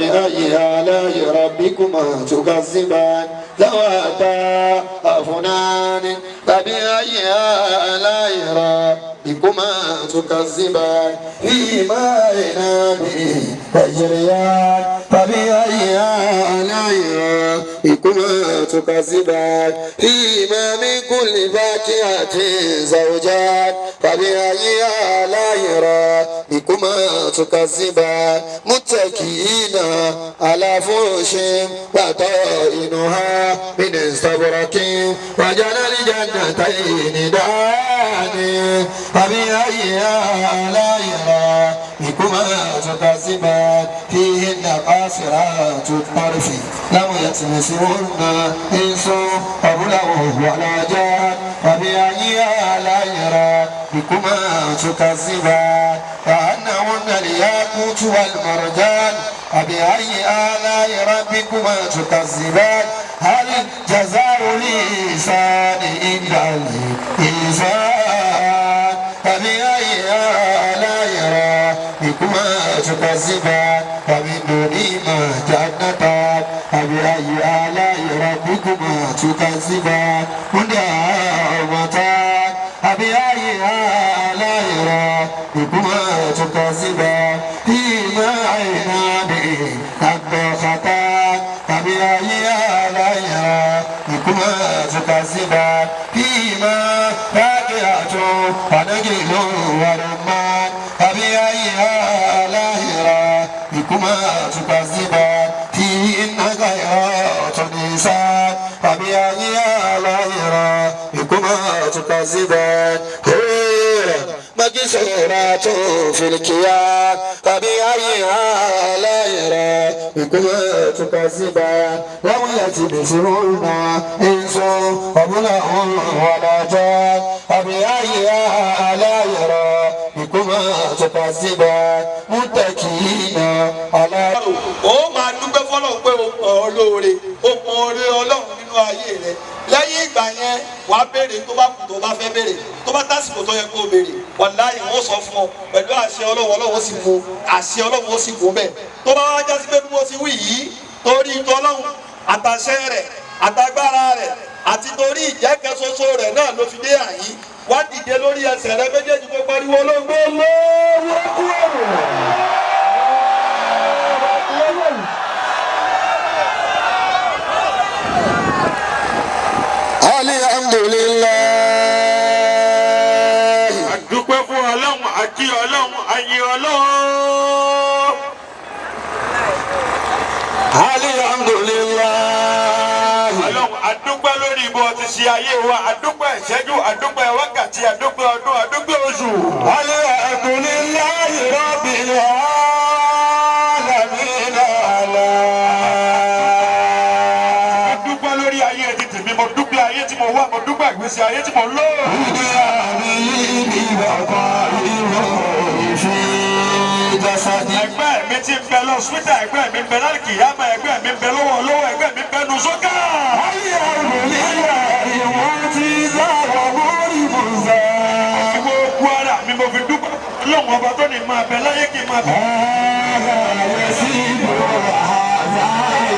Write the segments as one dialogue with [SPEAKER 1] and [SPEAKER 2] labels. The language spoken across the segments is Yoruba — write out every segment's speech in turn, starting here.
[SPEAKER 1] فبأي آلاء ربكما تكذبان ذواتا أفنان فبأي آلاء ربكما تكذبان فيهما عينان تجريان فبأي آلاء ربكما تكذبان فيهما من كل فاكهة زوجان فبأي آلاء ربكما تكذبان متكئين على فرش بطائنها من استبرق وجنى الجنتين دان فبأي آلاء ربكما تكذبان فيهن قاصرات الطرف لم يطمثهن إنس قبلهم ولا جان فبأي آلاء ربكما تكذبان كأنهن الياقوت والمرجان فبأي آلاء ربكما تكذبان هل جزاء الإحسان إلا الإحسان فبأي آلاء ربكما تكذبان ومن دونهما جنتان فبأي آلاء ربكما تكذبان مدهامتان فبأي آلاء ربكما تكذبان فيهما عينان نضاختان فبأي آلاء ربكما تكذبان فيهما فاكهة ونخل ورمان فبأي آلاء ربكما تكذبان فيهن خيرات حسان فبأي آلاء ربكما تكذبان حور مقصورات في الخيام فبأي آلاء ربكما تكذبان لم يطمثهن إنس قبلهم ولا جان فبأي آلاء ربكما تكذبان متكئين على
[SPEAKER 2] Ó máa dúpẹ́ fọlọ́run pé o mọ̀ ọ́ lóore, o mọ oore Ọlọ́run nínú ayé rẹ. Lẹ́yìn ìgbà yẹn, wàá béèrè tó bá kù tó bá fẹ́ béèrè. Tó bá tásìkò tó yẹ kó o béèrè, wàláhì, wọ́n sọ fún ọ pẹ̀lú àṣẹ Ọlọ́run. Ọlọ́run ó sì mú àṣẹ, Ọlọ́run ó sì gùn bẹ́ẹ̀. Tó bá wá jásí pé bí mo ti wí yìí, torí tọlọ́run àtàṣẹ rẹ̀ àtagbára rẹ̀ àti torí ìjẹ́kẹ́ ṣoṣo rẹ̀ náà ló fi dé àyín, wá dìde lórí ẹsẹ̀ rẹ méjèèjì kó pariwo olóńgbò lówó kúrò.
[SPEAKER 1] الحمد لله.
[SPEAKER 3] Àdúpẹ́ fún Ọlọ́run àti Ọlọ́run ayé Ọlọ́run.
[SPEAKER 1] الحمد لله.
[SPEAKER 3] Ọlọ́run, àdúpẹ́ lórí bó ti ṣe ayé wa, àdúpẹ́ ìṣẹ́jú, àdúpẹ́ wákàtí, àdúpẹ́ ọdún, àdúpẹ́ oṣù.
[SPEAKER 1] الحمد لله رب العالمين على
[SPEAKER 3] Àdúpẹ́ lórí ayé ti tèmi, mo dúpẹ́ ayé tí mo wá, mo dúpẹ́ ìgbésí ayé tí mo lò.
[SPEAKER 1] بأبيه وقائله في جسدي.
[SPEAKER 3] Ẹgbẹ́ mi ti ń bẹ lọ sípítà, ẹgbẹ́ mi ń bẹ lálùkìyámà, ẹgbẹ́ mi ń bẹ lọ́wọ́ lọ́wọ́, ẹgbẹ́ mi ń bẹ nu sókà.
[SPEAKER 1] الحمد لله معجزة ومرمزة.
[SPEAKER 3] Fi gbogbo ara mi mo fi dúpẹ́ Ọlọ́run ọba tó ní máa bẹ láyé kí n máa bẹ.
[SPEAKER 1] هذا يسير وهذا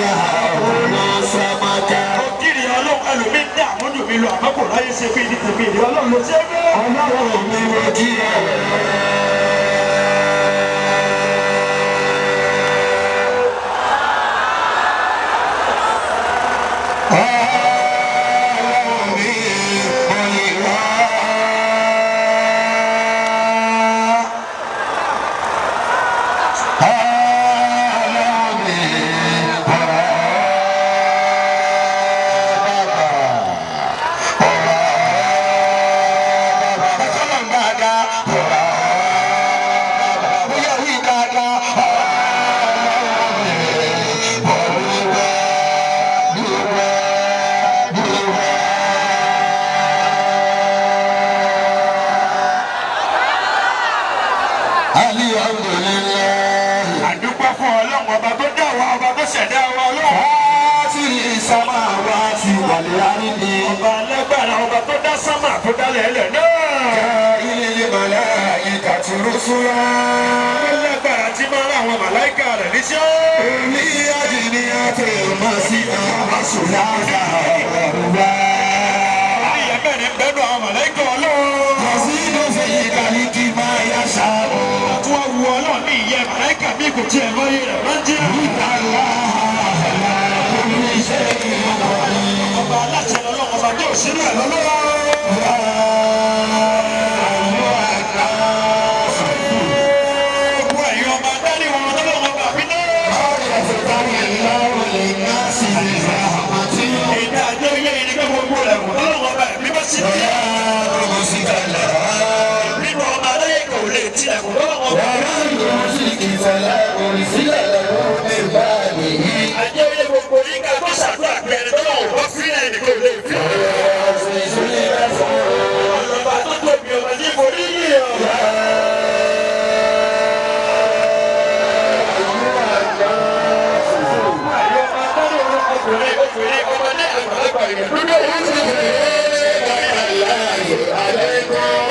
[SPEAKER 1] يهون سمكا.
[SPEAKER 3] Ògiri Ọlọ́run, ẹlòmíín dá àmójú mi lọ, àmọ́ kò ráyè ṣe bí ní tèmi ìdí Ọlọ́run ló ṣe é bẹ́ẹ̀.
[SPEAKER 1] Ọlọ́run mi, mo jí ẹ. Ọlọ́run mi, mo yìn ọ́. Ọlọ́run mi, mo rọ̀ ọ́ bàbá. Ọlọ́run dáadáa, bóyá wí dáadáa, Ọlọ́run mi, mo dúpẹ́, dúpẹ́, dúpẹ́. Alhamdulillah.
[SPEAKER 3] Àdúpẹ́ fún Ọlọ́run ọba tó dá wa, ọba tó ṣẹ̀dá wa, Ọlọ́run.
[SPEAKER 1] Fátìrì Samawati wal ardi.
[SPEAKER 3] Ọba alágbára, ọba tó dá sámà tó dálẹ̀ ẹlẹ̀ náà.
[SPEAKER 1] Ja'ilil malaikati rusula.
[SPEAKER 3] Alágbára tí máa ń rán àwọn màláìka rẹ̀ níṣẹ́.
[SPEAKER 1] Uli ajnihatin masna wa thulatha wa ruba'.
[SPEAKER 3] Ìyẹn mẹ́rin bẹ́nu àwọn màláìka Ọlọ́run.
[SPEAKER 1] Yazidu fil khalqi ma yasha'u.
[SPEAKER 3] Tí wọ́n wu Ọlọ́run ní ìyẹn màláìka bí kò tiẹ̀ mọ́yé rẹ̀ máa ń jẹ́.
[SPEAKER 1] Inna Allaha ala kulli shay'in qadir.
[SPEAKER 3] Ọba aláṣẹ lọ́lọ́run, ọba tó sínú ẹ̀ lọ́lọ́run.
[SPEAKER 1] Ya ayyuhan nas.
[SPEAKER 3] Gbogbo ẹ̀yin ọba adarí wọn lọ́lọ́run ọba mi náà.
[SPEAKER 1] Qad yaftari Allahu lin-nasi min rahmatihi.
[SPEAKER 3] Ìdá àjọ ilé yìí ni pé gbogbo rẹ̀ kò lọ́lọ́run ọba ẹ̀mí bá sí ní.
[SPEAKER 1] Wa yumsika laha.
[SPEAKER 3] Nínú ọba aláyé kò lè tilẹ̀kùn lọ́lọ́run ọba.
[SPEAKER 1] Wa man yumsik fala mursila lahu min ba'dihi.
[SPEAKER 3] Àjọ ilé gbogbo yìí ká tó ṣàdúrà pé ẹni tó lọ́wọ́ bá fílẹ̀ ẹnì kò lè fi. Ọlọ́ba tó tóbi, ọba tí kò ní yìí ọ̀. Ẹ̀yin ọba adarí wọn, ọkùnrin, obìnrin, ọmọdé, àgbàlagbà, èèyàn dúdú.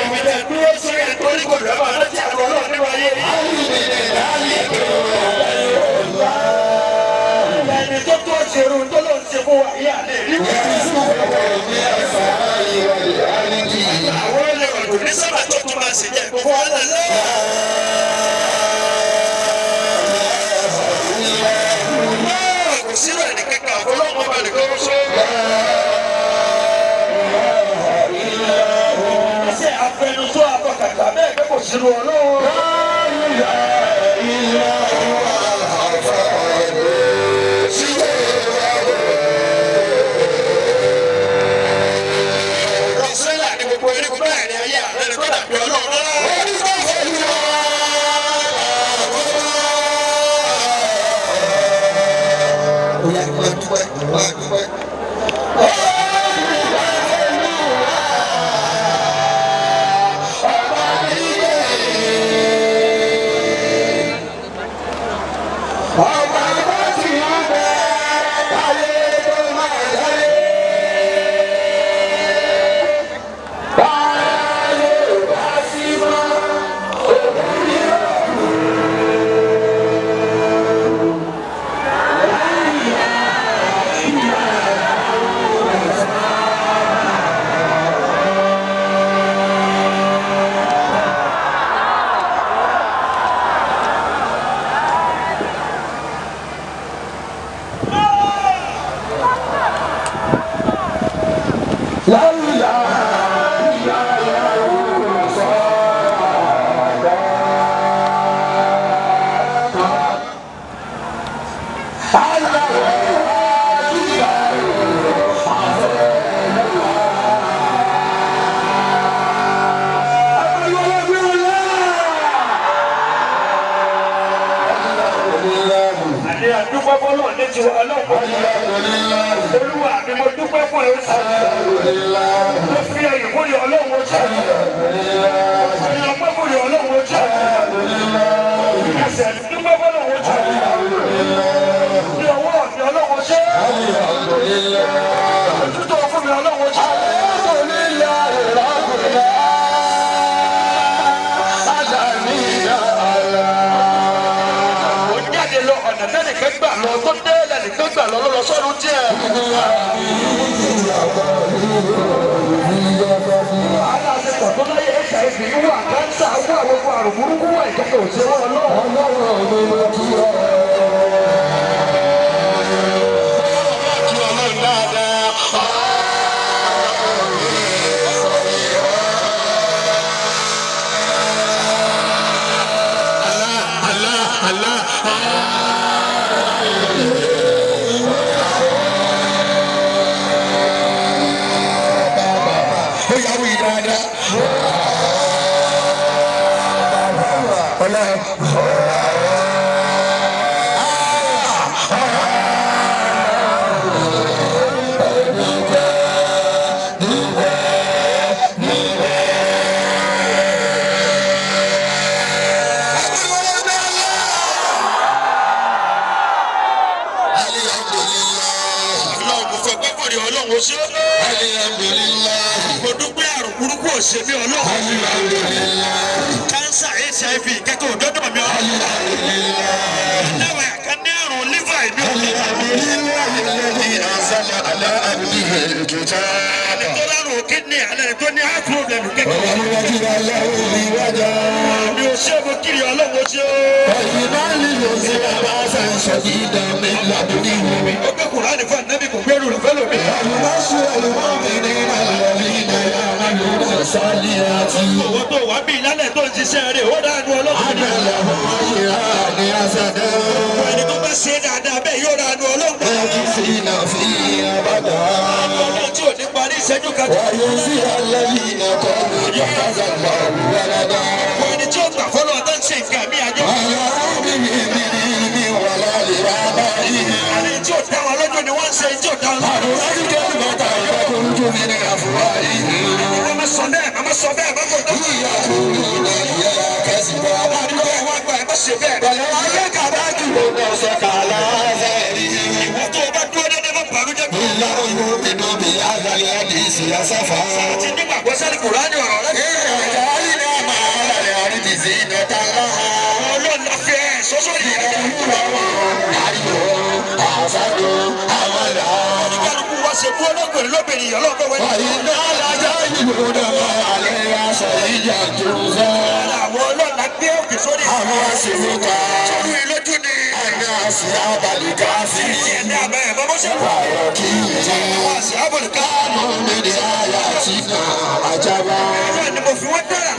[SPEAKER 3] Ibi tẹ̀ dúró sí ẹ̀ torí kò lọ́ba láti àgọ́ ọlọ́run nínú ayé yìí. Ẹni tó tó ṣerú tó ló ń ṣe fún wa yìí àlè rí. Àwọn olè ọ̀dùn ní sábà tó tún máa ṣe jẹ́ gbogbo wa lẹ́lẹ́. Kò sírò ẹni kankan àfọlọ́mọ ọba nìkan ṣoṣo. Ṣé afẹnusọ afọkàtà bẹ́ẹ̀ pé kò sírò Ọlọ́run? Ìsírẹ́là ní gbogbo erigun mẹ́rin ayé ààrẹ ni kó dàbí Ọlọ́run rárá.
[SPEAKER 1] Ọba tó ti ń bẹ ayé tó máa dáyé. Báyé ò bá sí mọ́, òun ni ó kù. Láwùlà
[SPEAKER 3] Àní àdúpẹ́ fọlọ́run ní tiwa ọlọ́run. Olúwa mi, mo dúpẹ́ fún ẹ oṣù. Mo fi ẹyìn fún ìyọ̀ ọlọ́run oṣù. Mo fi ọpẹ́ fún ìyọ̀ ọlọ́run oṣù. Ẹsẹ̀ mi dúpẹ́ fọlọ́run oṣù. Ní ọwọ́ mi ọlọ́run oṣù. Ojú tó fún mi ọlọ́run oṣù. Ó jáde lọ ọ̀nà tẹ́nìkan gbà lọ tó dé lẹ́nìkan gbà lọ lọ́lọ́ sọ́run díẹ̀. Wàhálà ti pọ̀ tó láyé, HIV wà, kánsà wà, gbogbo àrùn burúkú wà, ìkẹ́kọ̀ọ́ òṣèré ọlọ́run.
[SPEAKER 1] Ó yà wí dáadáa. Ọlọ́run.
[SPEAKER 3] O ṣé. Mo dúpẹ́ àrùn burúkú ò ṣe mí ọlọ́run. Kánsà HIV kẹ́kọ̀ọ́ òdọ́dọ̀ mi ọlọ́run. Láwọn ẹ̀ka ní àrùn liver mi ọlọ́run. Ẹni tó lárùn kidney alẹ́ tó ní heart problem kẹ́kọ̀ọ́. Mi ò ṣe mo kiri ọlọ́run ó ṣe o. Ó gbé Kùránì fún ànábì kò gbẹ́rù rẹ̀ fẹ́lòmíì. Owó tó wá bí lálẹ́ tó ń ṣiṣẹ́ rẹ̀ ó dáa nu ọlọ́run. Ẹni tó bá ṣe dáadáa bẹ́ẹ̀ yóò dáa nu ọlọ́run. Ọlọ́run tí ò ní parí ìṣẹ́jú kan. Ẹni tí ó gbà fọlọ́ tó ń ṣe nǹkan mi àjọ. Ẹni tí ò dá wọn lójú ni wọ́n ń ṣe tí ò dá wọn lójú. Wọ́n máa sọ bẹ́ẹ̀, máa sọ bẹ́ẹ̀, máa kò tó. Àdúgbò wa gba ẹ̀ má ṣe bẹ́ẹ̀. Ìwọ tó o bá dúró dédé má bànújẹ́. Àti nígbàgbọ́ sẹ́ni Kùránì ọ̀rọ̀ rẹ̀. Ọlọ́run la fi ẹ̀ sọ́sọ́ yìí. Oníkálukú wa ṣe kú ọlọ́gbìnrin lóbìnrin yìí ọlọ́gbọ́n wẹ́n. Àwọn ọlọ́run la gbé òkè sórí. Sórí ìlójú ni. Ti ẹ̀dá àbẹ̀ ẹ̀ bọ́ ṣe wà. Àwọn àṣẹ àbòlùká. Ọlọ́run ni mo fi wọ́n dára.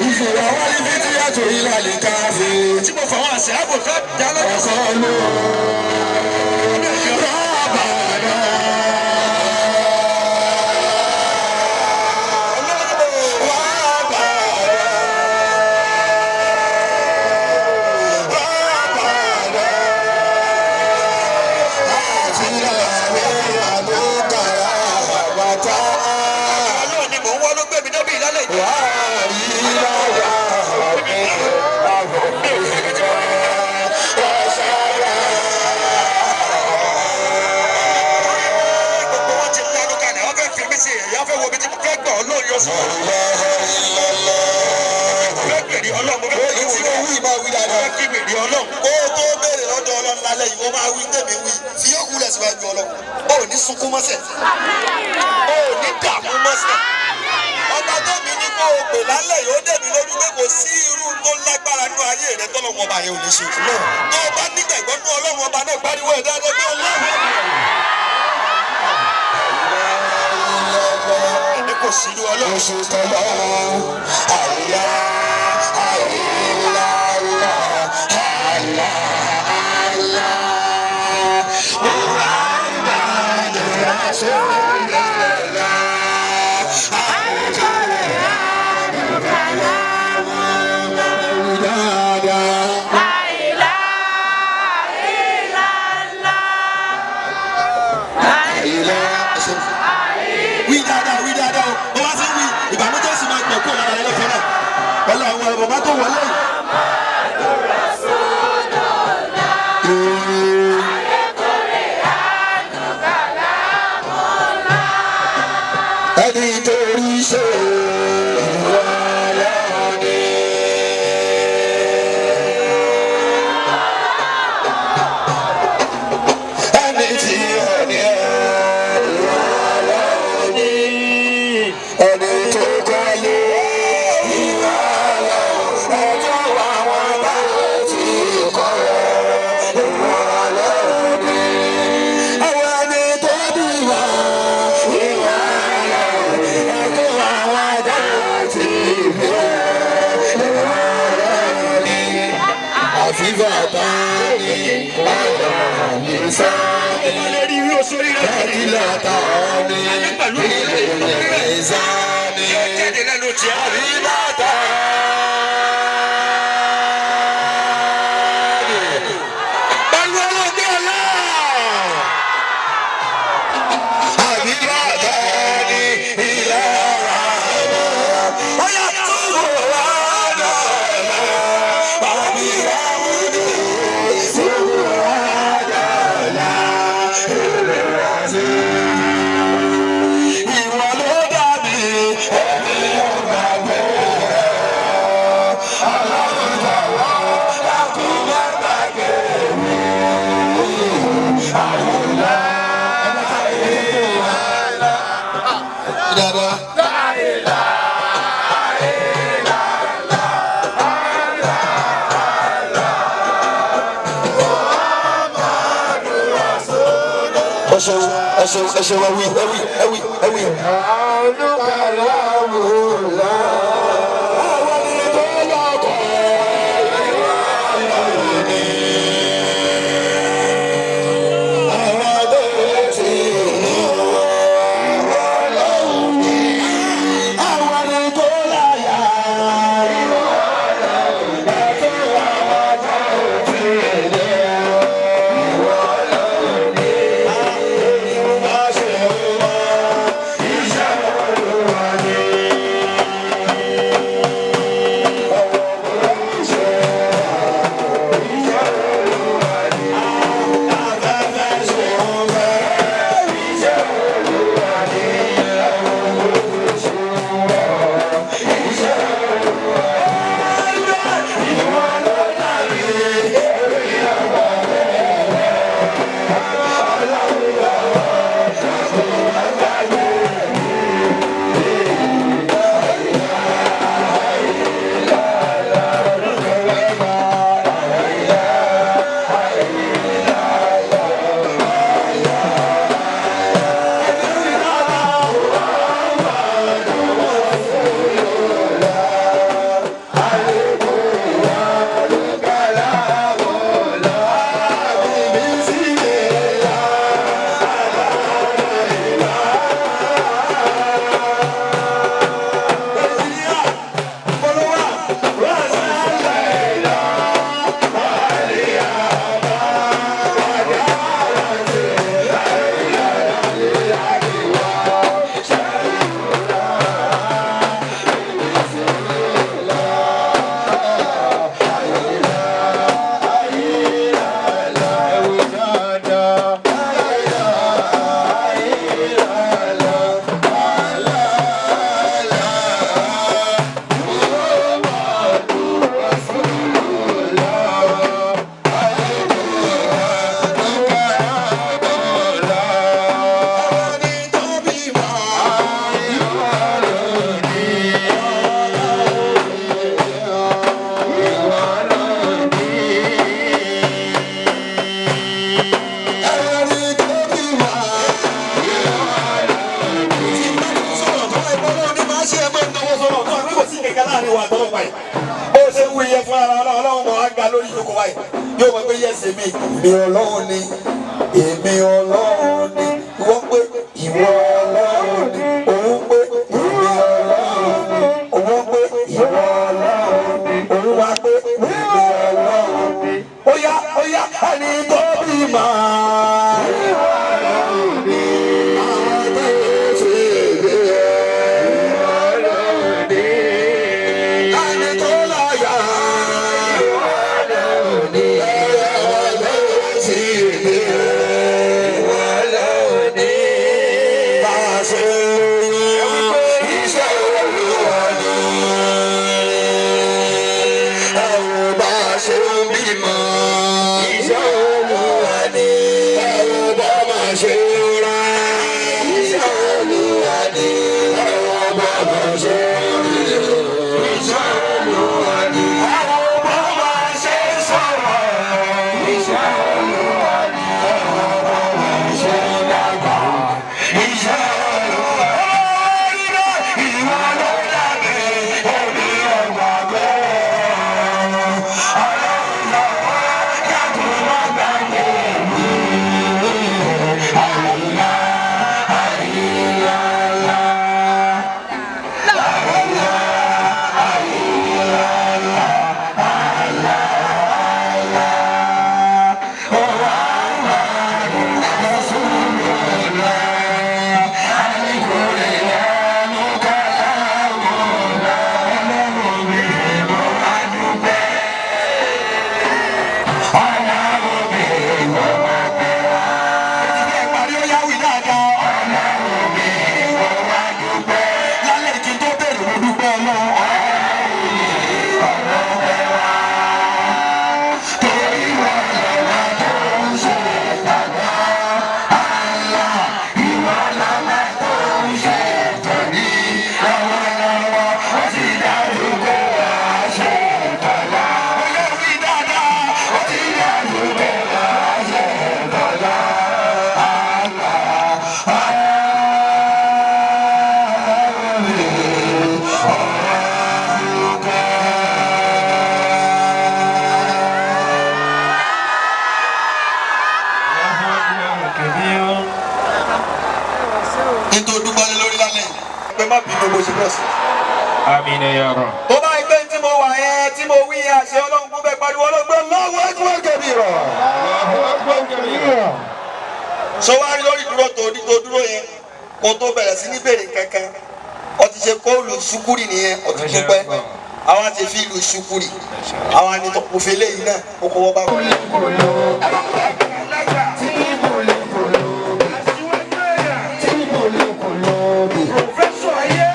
[SPEAKER 3] Tí mo fà wọ́n àṣẹ àbòlùká dá lọ́jọ́ sí. Ọlọ́run ni mò ń wá ló gbé mi débi ìlálẹ̀ yìí. Gbogbo wọn ti lanu kalẹ̀, wọ́n fẹ́ fi mí ṣe ẹ̀yà fẹ́ wo mi tí mo fẹ́ gbọ́ Ọlọ́run yọ sọ. Mo fẹ́ gbèrè Ọlọ́run, mo fẹ́
[SPEAKER 2] Èyí tí mo wí máa wí dáadáa.
[SPEAKER 3] mo fẹ́ kí gbèrè Ọlọ́run.
[SPEAKER 2] Kó o tó béèrè lọ́dọ̀ Ọlọ́run lálẹ́ yìí, ó máa wí tèmi wí. Fi yóò kúlẹ̀ síwájú Ọlọ́run. O ò ní sunkún mọ́sẹ̀. O ò ní dààmú mọ́sẹ̀. Ọba tẹ̀mí ní kó o pè lálẹ́ yìí, ó dẹ̀ mí lójú pé kò sí irú tó lágbára nínú ayé rẹ tọ́lọ́run ọba yẹn ò lè ṣe. Tó o bá nígbàgbọ́ nínú Ọlọ́run ọba náà pariwo ẹ̀ dáadáa pé Ọlọ́run.
[SPEAKER 3] Ẹni kò sí irú Ọlọ́run.
[SPEAKER 2] Wí dáadáa, wí dáadáa o. Mo bá ti ń wí, ìbànújẹ́ sì máa gbọ̀n kúrò lára rẹ lẹ́kẹ̀ẹ́ náà. Pẹ̀lú àwọn ọ̀rọ̀ bàbá tó wọlé yìí.
[SPEAKER 1] Ẹni tó rí ṣe ìwà lọ́ni. Ẹni tí ó ní ìwà lọ́ni. Ẹni tó kọ́lé ìwà lọ́ni. Ẹjọ́ àwọn bá ti kọ́ ìwà lọ́ni. Àwọn ẹni tó bí wà ìwà lọ́ni. Ẹjọ́ àwọn bá ti kọ́ ìwà lọ́ni. Àfi bàbá mi padà ní sáà.
[SPEAKER 3] Ó lè rí irú oṣooṣi rẹ̀.
[SPEAKER 1] Ẹ̀dínlá táwọn ní ilé ìsáni.
[SPEAKER 3] Yóò jáde lẹ́nu tiẹ̀.
[SPEAKER 1] Àbí bàtà.
[SPEAKER 2] Pariwo Ọlọ́run ní ọ̀la.
[SPEAKER 1] Àbí bàtà ní ilé ara.
[SPEAKER 2] Ó yá túbọ̀ wá dọ̀la.
[SPEAKER 1] Àbí àwùjọ ìṣòro àdàlà. Ẹ ṣeun, ẹ ṣeun, ẹ ṣeun, ẹ wí, ẹ wí, ẹ wí, ẹ wí. Àwọn ẹni tó lọ́kọ̀ àwọn tó ti ní àwọn ẹni tó láyà.
[SPEAKER 2] Bó ṣe ń wí yẹn fún ara ọlọ́run mọ̀ á ga lórí ìjókòó báyìí yóò mọ̀ pé yẹ́sì mi èmi ọlọ́run ni, èmi ọlọ́run ni, ìwọ pé ìwọ ọlọ́run ni, òun pé èmi ọlọ́run ni, òun pé ìwọ ọlọ́run ni, òun wá pé èmi ọlọ́run ni. Ó yá, ó yá, ẹni tó bímọ. Àwọn tó ṣe é ẹni tó láyà.
[SPEAKER 1] Àwọn
[SPEAKER 2] bínú bó ṣe bọ́ sí.
[SPEAKER 1] Àmín ya Rabb.
[SPEAKER 2] Tó bá gbé tí mo wà yẹn tí mo wí yẹn àṣẹ Ọlọ́run kún bẹ́ẹ̀ pariwo Ọlọ́run pé Allahu akbar kabira.
[SPEAKER 1] Allahu akbar kabira.
[SPEAKER 2] Sọ wá rí lórí dúró tó ní tó dúró yẹn kó tó bẹ̀rẹ̀ sí ní béèrè kankan ó ti ṣe kóòlù ṣukúrì nìyẹn ó ti dúpẹ́ àwa ti fi ìlú ṣukúrì àwa ni tó kò fi léyìn náà kó kọ́ wọ́n bá wọ́n.
[SPEAKER 3] Pòfẹ́sọ̀ ayé.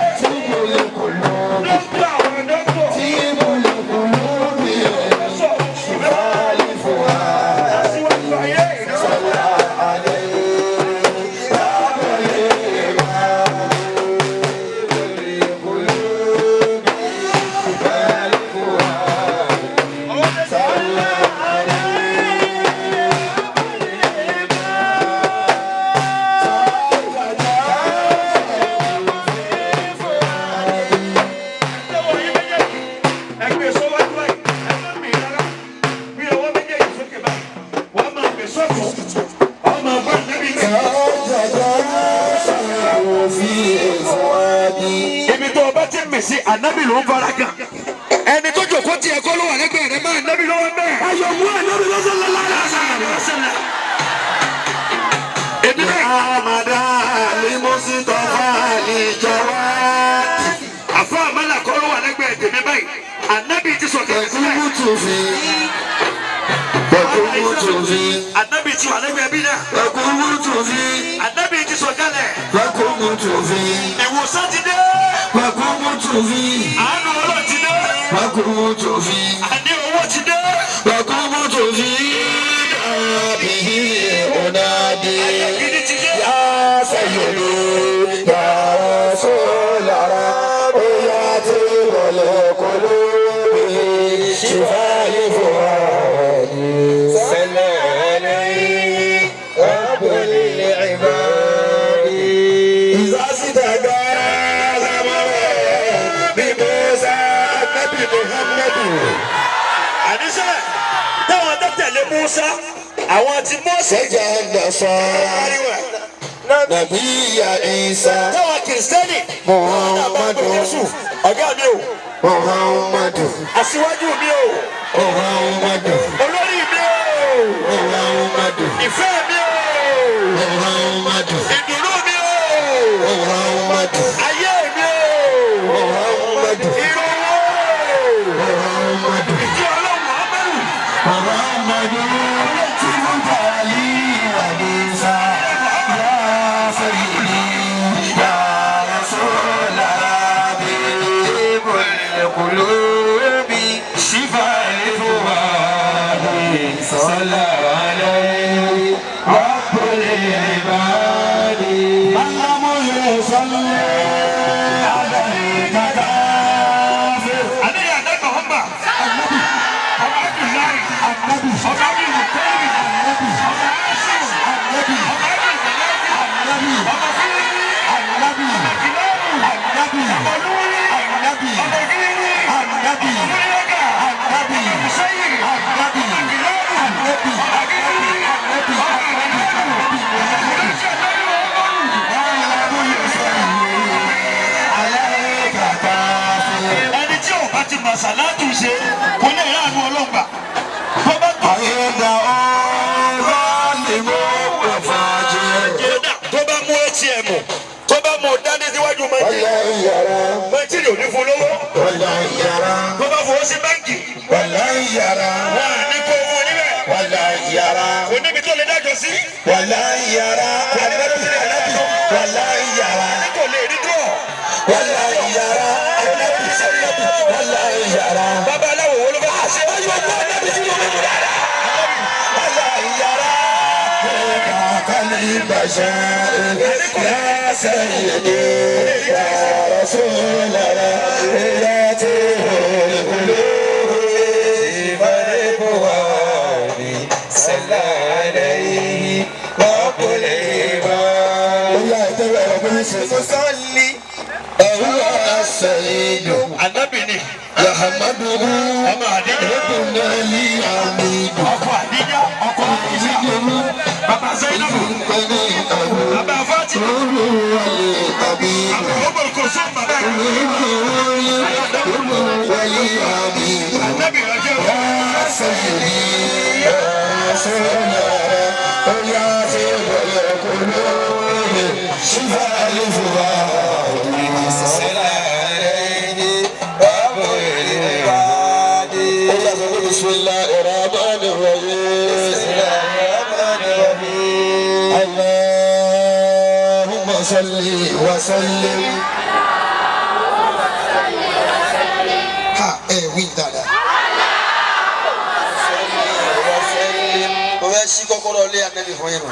[SPEAKER 3] Dókítà àwọn dókítà. Pòfẹ́sọ̀ aṣíwájú ayé. Ẹgbẹ́ sọ́wájú báyìí, ẹgbẹ́ mi rárá. Bí ọwọ́ méjèèjì sókè báyìí, wọ́n máa gbé sọ́ọ̀tún, wọ́n máa bá nẹ́bí mi. Ibi tó o bá ti mì sí, ànábì ló ń fara kàn. Ẹni tó jòkó tiẹ̀ kọ́ ló wà lẹ́gbẹ̀ẹ́ rẹ̀ máa nábì lọ́wọ́ bẹ́ẹ̀. Ayọ̀ mú ànábì lọ́sọ̀lá lọ́sọ̀lá. Èmi náà.
[SPEAKER 2] Amada alimusitọfa alijawati.
[SPEAKER 3] Àfọ àmàlà kọ́ ló wà lẹ́gbẹ̀ẹ́ tèmi báyìí. Ànábì ti sọ̀kẹ̀ sílẹ̀.
[SPEAKER 1] Ẹ̀kúnmùtùfì. Ẹ̀kúnmùtùfì.
[SPEAKER 3] Ànábì ti wà lẹ́gbẹ̀ẹ́ bí náà.
[SPEAKER 1] Ẹ̀kúnmùtùfì.
[SPEAKER 3] Ànábì ti sọ̀kalẹ̀.
[SPEAKER 1] Ẹ̀kúnmùtùfì.
[SPEAKER 3] Ìwòsàn ti dé.
[SPEAKER 1] Ẹ̀kúnmùtùfì.
[SPEAKER 3] Àánú Ọlọ́run ti dé.
[SPEAKER 1] Ẹ̀kúnmùtùfì.
[SPEAKER 3] Àní owó ti dé.
[SPEAKER 1] Ẹ̀kúnmùtùfì. Dàbí ọ̀nàdì.
[SPEAKER 3] Gidi ti dé.
[SPEAKER 1] Yá Sayyidi, yá Rasul Rabb, yá Tibul Qulubi, Shifai Fuadi.
[SPEAKER 4] صلى عليه رب العباد
[SPEAKER 1] إذا استجاب بموسى النبي محمد.
[SPEAKER 3] Àníṣe táwọn tó tẹ̀lé Musa, àwọn ti Mọ́sẹ̀.
[SPEAKER 1] سجد صار نبي عيسى
[SPEAKER 3] Táwọn Kìrìsìtẹ́nì.
[SPEAKER 1] Muhammadu.
[SPEAKER 3] Jésù ọ̀gá mi o,
[SPEAKER 1] Muhammadu
[SPEAKER 3] aṣíwájú mi o,
[SPEAKER 1] Muhammadu
[SPEAKER 3] olórí mi o,
[SPEAKER 1] Muhammadu
[SPEAKER 3] ìfẹ́ mi o,
[SPEAKER 1] Muhammadu
[SPEAKER 3] ìdùnnú mi o,
[SPEAKER 1] Muhammadu
[SPEAKER 3] ayé mi o,
[SPEAKER 1] Muhammadu
[SPEAKER 3] ìrọ̀wọ́
[SPEAKER 1] Muhammadu
[SPEAKER 3] ìjọ Ọlọ́run Muhammadu.
[SPEAKER 1] Muhammadu Tibutali Hadisa Ya Sayyidi Ya Rasul Rabbi
[SPEAKER 4] القلوب شفاء الفؤاد صلى عليه رب العباد
[SPEAKER 1] من لم يصلي عليك كافر.
[SPEAKER 3] Àníyàn àdá Muhammad. Ọba Abdullahi. Ọba Abdulmutali. Ọba Hashim. Ọba Abdulmanafi. Ọba Fili. Ọba Kilabu. Ọba Nuri. Ọba Giri. Ọba Mulaka. Ọba Musayi. Ọba Kilabu. Ọba Giri. Ọba Abdullahi. Ẹni tí ò bá ti mọ̀ sàlátù ṣe kò lè ránu ọlọ́gbà. Tó bá tó kódà tó bá mú ATM tó bá mú dání síwájú mọ́tìrì ò ní fún lówó tó bá fowó sí báńkì wọn à ní kó owó níbẹ̀ kò níbi tó lè dájọ́ sí ní kò lè rí dúró. Bàbá aláwọ̀ wo ló fẹ́ kà sí?
[SPEAKER 1] يا سيدي يا رسول الله يا القلوب
[SPEAKER 4] شفاء الفؤاد صلى عليه رب العباد تصلي
[SPEAKER 1] هو السيد
[SPEAKER 3] Ànábì ni
[SPEAKER 1] يحمده
[SPEAKER 3] ọmọ Àdíjà
[SPEAKER 1] ربنا لي عبيد
[SPEAKER 3] ọkọ Àdíjà ọkọ Àdíjà bàbá Zainabu bàbá Fatima bàbá Umar Kulsum.
[SPEAKER 1] بسم الله الرحمن الرحيم. اللهم صل وسلم.
[SPEAKER 2] Ha ẹ wí dáadáa. Mo fẹ́ ṣí kọ́kọ́rọ́ ilé Ànábì fún yín nù.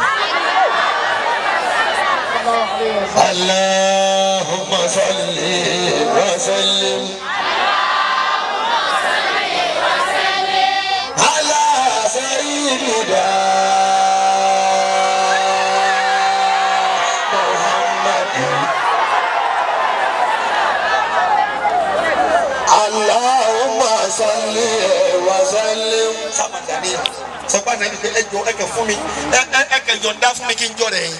[SPEAKER 1] اللهم صل وسلم على سيدنا محمد. اللهم صل وسلم.
[SPEAKER 2] Sábàdàní sọgbà náà ní ẹ jọ ẹ kẹ fún mi ẹ kẹ yọ̀ǹda fún mi kí n jọ rẹ̀ yín.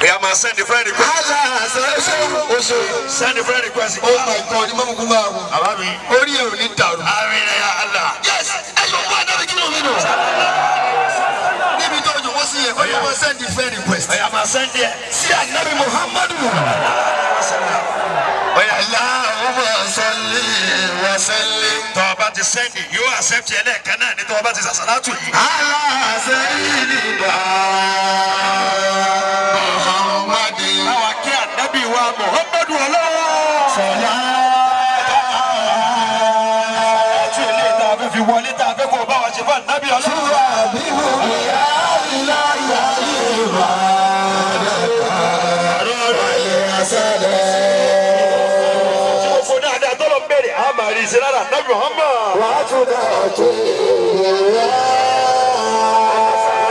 [SPEAKER 3] Ìyá máa send the friend request.
[SPEAKER 1] على سيدنا.
[SPEAKER 3] Send the friend request.
[SPEAKER 2] Oh my God, Imam Kuma.
[SPEAKER 3] Bàbá mi.
[SPEAKER 2] Orí ẹ̀ ò ní dàrú.
[SPEAKER 3] Àmín ya Allah.
[SPEAKER 2] Yes, ẹ yóò bá Ànábì kí ló mi nù. Níbi tó jòkó sí yẹn, ó yẹ wọ́n send the friend request.
[SPEAKER 3] Ìyá máa send ẹ̀.
[SPEAKER 2] Sí Ànábì Muhammadu.
[SPEAKER 1] اللهم صل وسلم
[SPEAKER 3] Tọ́ ọ bá ti send yóò accept ẹ lẹ́ẹ̀kan náà ní tọ́ ọ bá ti sàṣàlátù yìí.
[SPEAKER 1] على سيدنا محمد.
[SPEAKER 3] Báwa kí Ànábì wa Muhammadu ọlọ́wọ́.
[SPEAKER 1] صلاة
[SPEAKER 3] Àti ilé tá a fẹ́ fi wọlé tá a fẹ́ kó o bá wa ṣe fún Ànábì ọlọ́wọ́.
[SPEAKER 1] تحبب بها الله عبادك والحسنات.
[SPEAKER 3] Tí mo fo dáadáa tọ́lọ̀ ń bèrè, a máa rí iṣẹ́ lára Ànábì Muhammad.
[SPEAKER 1] وتنجي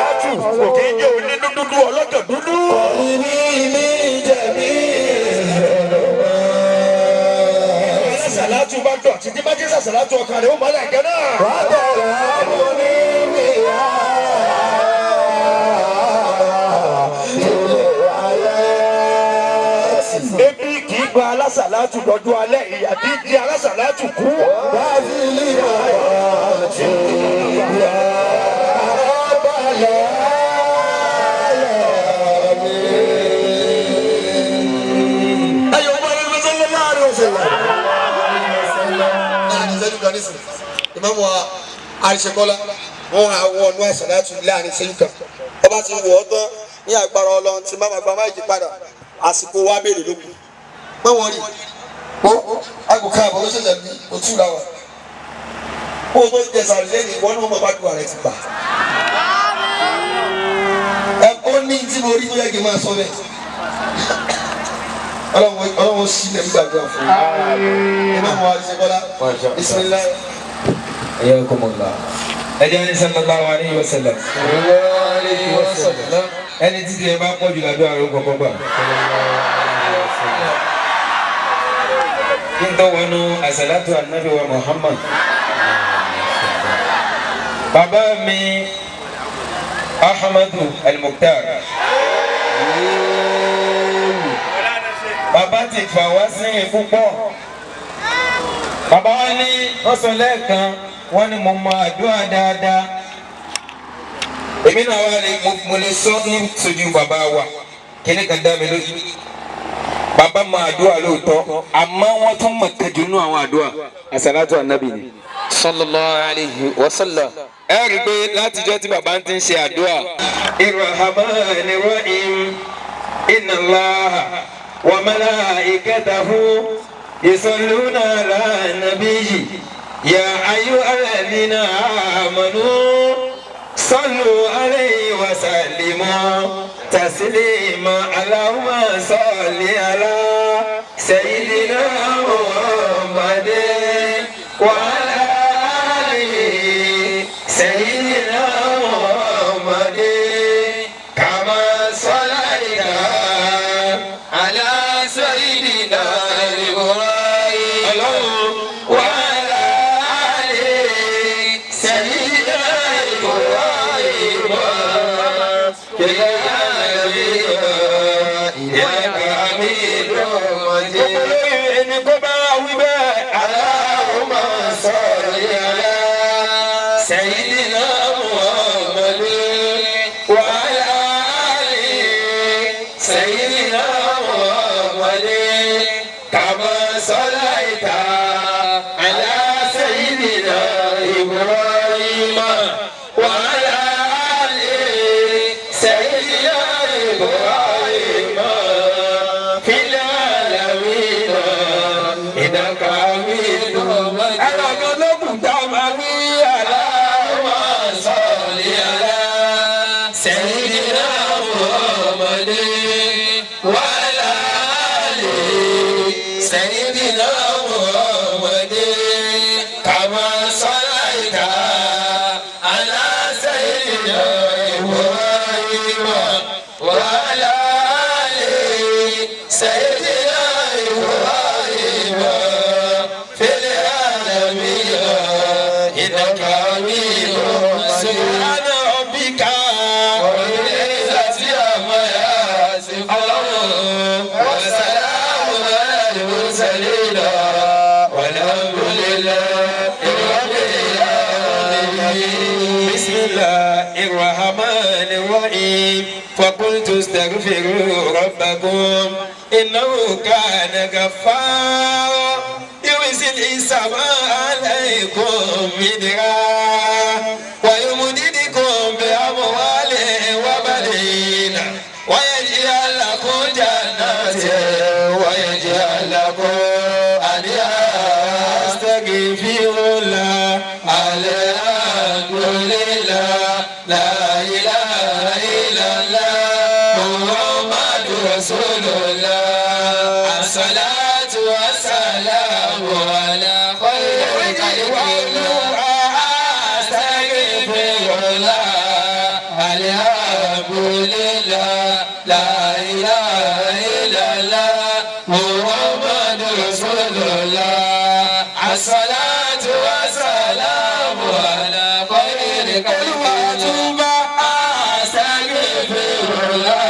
[SPEAKER 3] Àtù kò kí ń jẹ́ onínú dúdú ọlọ́kàn dúdú. Sàlátù bá dọ̀tí tí bá jẹ́ sàlátù ọkàn rẹ̀ ó mọ́lẹ̀ gan náà. Ebi kì í gba alásàlátù lọ́jọ́ alẹ́, ìyà kì í di alásàlátù kú.
[SPEAKER 2] Ẹ yóò bá Ànábì sallallahu alaihi wasallam. Láàrin ìṣẹ́jú kan nísìnyí, Imam wa Àríṣekọ́lá, wọ́n á wọ ọ̀nù àṣàlátù láàrin ìṣẹ́jú kan. Ọba ti wọ̀ ọ́ tán ní agbára Ọlọ́run tí má máa gba máìkì padà, àsìkò wa béèrè ló kù. Pé wọ́n rí ó aago kan àbọ̀ ló ṣẹ̀ṣẹ̀ bí òtún ra wa. Kó o tó jẹ sàrì lẹ́yìn ìwọ náà mọ̀ bá dùn ààrẹ ti gbà. Ẹ ó ní tí mo rí tó yẹ kí n máa sọ bẹ́ẹ̀. Ọlọ́run sílẹ̀ gbàdúrà fún mi. Imam wa Àríṣekọ́lá, bismillah.
[SPEAKER 4] Ayakumullah. Ẹ jẹ́ ní sallallahu alayhi wa sallam. Ẹni títí ẹ bá pọ̀ jù ládùúgbò àrùn kọ̀ọ̀kan gbà. Kí n tó wọnú àsàlátù ànábì wa Muhammad. Bàbá mi Ahmadu Al-Mukhtar. Bàbá ti fà wá sẹ́yìn púpọ̀. Bàbá wa ní wọ́n sọ lẹ́ẹ̀kan wọ́n ní mo mọ àdúrà dáadáa. Èmi náà wà lè mo lè sọ ní sojú bàbá wa kíní kan dá mi lójú. Bàbá mọ àdúrà lóòótọ́ àmọ́ wọ́n tún mọ̀ kẹjù nínú àwọn àdúrà. Àsàlátù ànábì ni.
[SPEAKER 5] Sallallahu alayhi wa sallam.
[SPEAKER 4] Ẹ rí i pé látijọ́ tí bàbá ń ti ń ṣe àdúrà. Irrahmani rahim inna Allaha wa malaikatahu yusalluna ala nabiyyi ya ayyuhalladhina amanu sallu alayhi wa sallimu taslima Allahumma salli ala sayyidina Muhammadin wa ala alihi sayyidina Muhammadin kama sallaita ala sayyidina Ibrahim wa ala alihi sayyidina Ibrahim fil alamin innaka hamidun majid. Ẹni kó bá wí bẹ́ẹ̀. Allahumma salli ala sayyidina.
[SPEAKER 1] سيدنا محمد كما صليت على سيدنا إبراهيم وعلى آل سيدنا إبراهيم في العالمين إنك حميد مجيد. سبحان ربك رب العزة عما يصفون وسلام على المرسلين والحمد لله رب العالمين.
[SPEAKER 4] بسم الله الرحمن الرحيم. فقلت استغفروا ربكم إنه كان غفارا يرسل السماء عليكم مدرارا ويمددكم بأموال وبنين ويجعل لكم جنات ويجعل لكم أنهارا. أستغفر الله
[SPEAKER 1] الحمد لله لا إله إلا الله محمد رسول الله الصلاة والسلام على خير خلق الله. أستغفر الله الحمد لله لا إله إلا الله محمد رسول الله الصلاة والسلام على خير خلق الله. أستغفر الله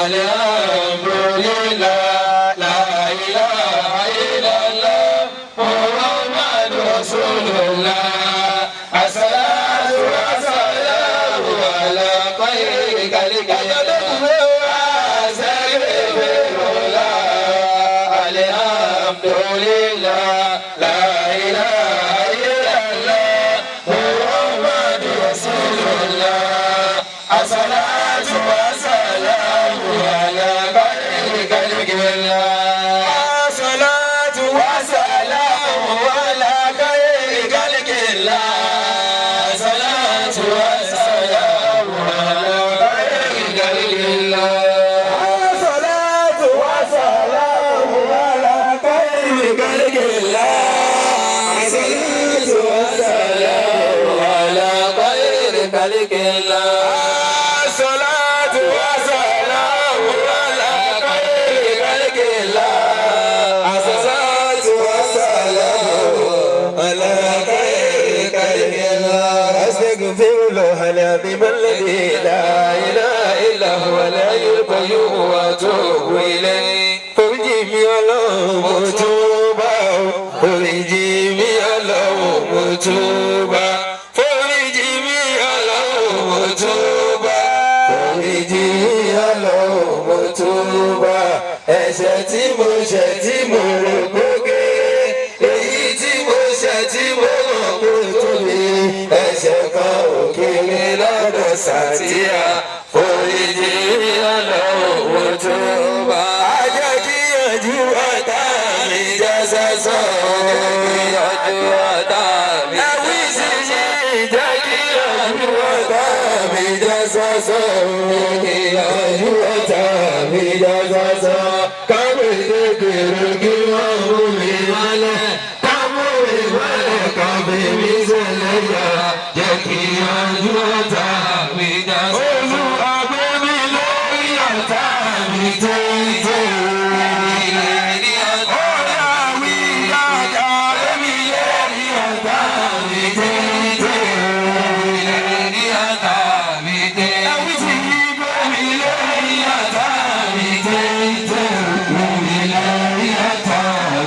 [SPEAKER 1] الحمد لله لا إله إلا الله محمد رسول الله الصلاة والسلام على خير خلق الله. أستغفر الله الحمد لله لا إله إلا الله محمد رسول الله الصلاة والسلام على خير خلق الله. الصلاة والسلام على خير خلق الله. الصلاة والسلام على خير خلق الله.
[SPEAKER 4] الصلاة والسلام على خير خلق الله. الصلاة والسلام على خير خلق الله. الصلاة والسلام على خير خلق الله. الصلاة والسلام على خير خلق الله. أستغفر الله العظيم الذي لا إله إلا هو الحي القيوم وأتوب إليه. Foríjì mi Ọlọ́run mo túbà o. Foríjì mi Ọlọ́run mo túbà. Foríjì mi Ọlọ́run mo túbà. Foríjì mi Ọlọ́run mo túbà. Ẹ̀ṣẹ̀ tí mo ṣẹ̀ tí mo rò pé kéré. Èyí tí mo ṣẹ̀ tí mo mọ̀ kó tóbi. Ẹ̀ṣẹ̀ kan ò kéré lọ́dọ̀ Sàtíà. Foríjì mi Ọlọ́run mo túbà. Ajá kíyànjú ọ̀tá mi já sásán.
[SPEAKER 1] Kíyànjú ọ̀tá mi já
[SPEAKER 4] Ẹ̀wí sì ṣe jẹ́ kíyànjú ọ̀tá mi já sásán. Kíyànjú ọ̀tá mi já sásán. Káwé kékeré kí wọ́n mú mi wálẹ̀. Kámú mi wálẹ̀ káfí mi sẹ́lẹ̀ yá. Jẹ́ kíyànjú ọ̀tá
[SPEAKER 1] mi já sásán.
[SPEAKER 4] Olúwa gbé mi lórí ọ̀tá mi tètè. Ọ̀rẹ́ mi dáadáa lórí ọ̀tá mi tètè. Ẹ̀wí ti gbé mi lórí ọ̀tá mi tètè. Lórí lórí ọ̀tá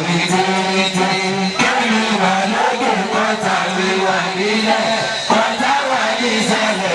[SPEAKER 4] mi tètè. Kẹ́mi wà lókè kọ́tà mi wà nílẹ̀. Kọ́tà wà nísàlẹ̀.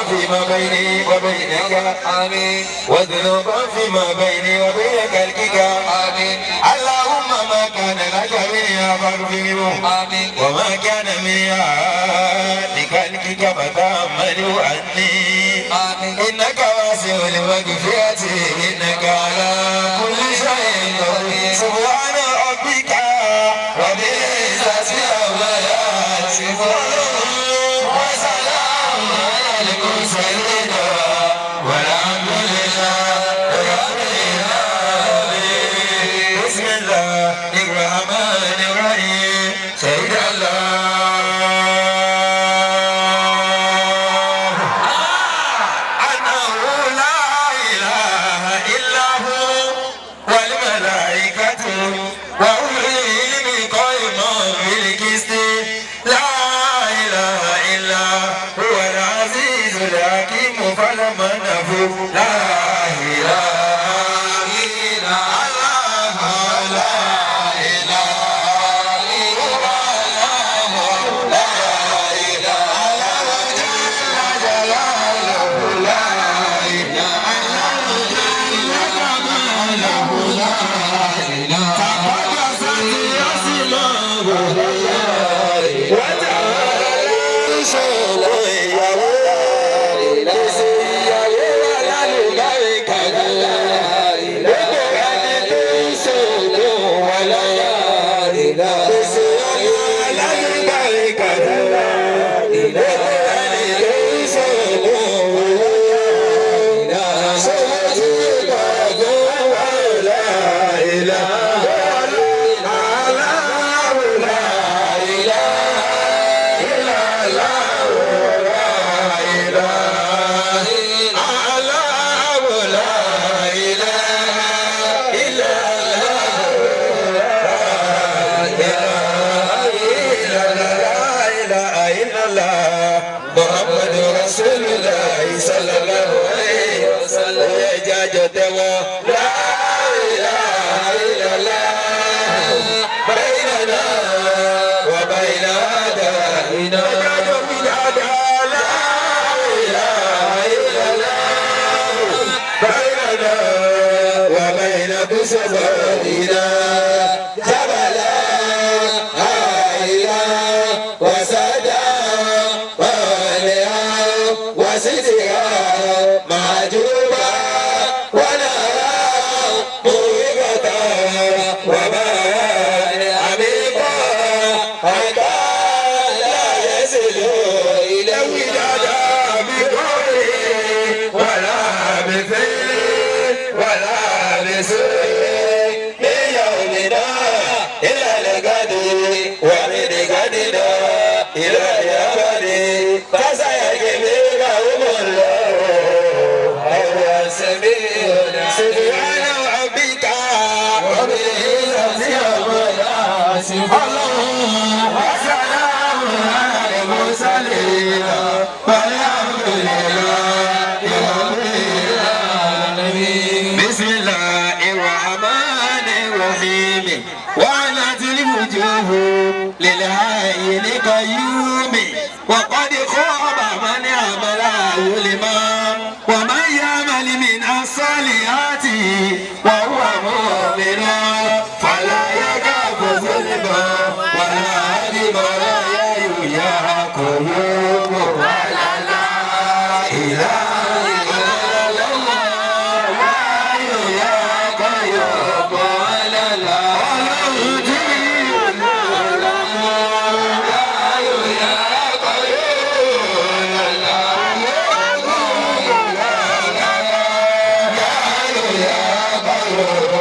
[SPEAKER 4] فيما بيني وبينك آمين وذنوبا فيما بيني وبينك الكك آمين اللهم ما كان لك منها فاغفره آمين وما كان منها لكلكك فتحمله عني آمين إنك واسع المغفرة إنك على كل شيء قدير سبحان ربك رب العزة عما يصفون وسلام على المرسلين والحمد لله رب العالمين. بسم الله الرحمن الرحيم. شهد الله أنه لا إله إلا هو والملائكة وأولو العلم قائما بالقسط لا إله إلا هو العزيز الحكيم فلما نفوا لا إله إلا الله لا إله إلا الله لا إله جل جلاله لا إله جل جماله لا إله تقدست أسماؤه وتعالى
[SPEAKER 1] Ẹni tó ń ṣògùn owó. Ṣòwò tí gbàgbọ́ wà láìlá. Aláwọ̀ láìlá. Muhammadu Rasulullah sallallahu alayhi wa sallam. Ẹ jẹ́ àjọ tẹ́wọ́. La ilaha illallah. Baynana wa bayna a'da'ina. Ẹ jẹ́ àjọ wí dáadáa. La ilaha illallah. Baynana wa bayna kusbarina. Jabala àìlá wasada wàlẹ́hà wasitira màjúbà wàlàrà mùwíbàtà wàbàrà àmìkọ́ àtà láyẹsẹ̀lẹ̀ ìlẹ̀wì dáadáa bí kọ́lé wàlà bìfẹ́lẹ́ wàlà bìsọ́lẹ̀ níyàwó mi náà ìlàlẹ̀ gàdé wàmídì gàdé náà ìlàlẹ̀ àbàdé fásayà kébé káwọn mọ̀ lọ. àwọn sẹ́mi ọ̀nà. Subhana rabbika rabbil izzati amma yasifun. Wa salamun ala al-mursalin. Walhamdulillahi rabbil alamin. Bismillahir rahmanir rahim. وعنت الوجوه للحي القيوم وقد خاب من عمل ظلما ومن يعمل من الصالحات وهو مؤمن فلا يخاف ظلما ولا هدما لا يقوم ولا لا إله إلا الله لا يقوم ولا لا Yeah.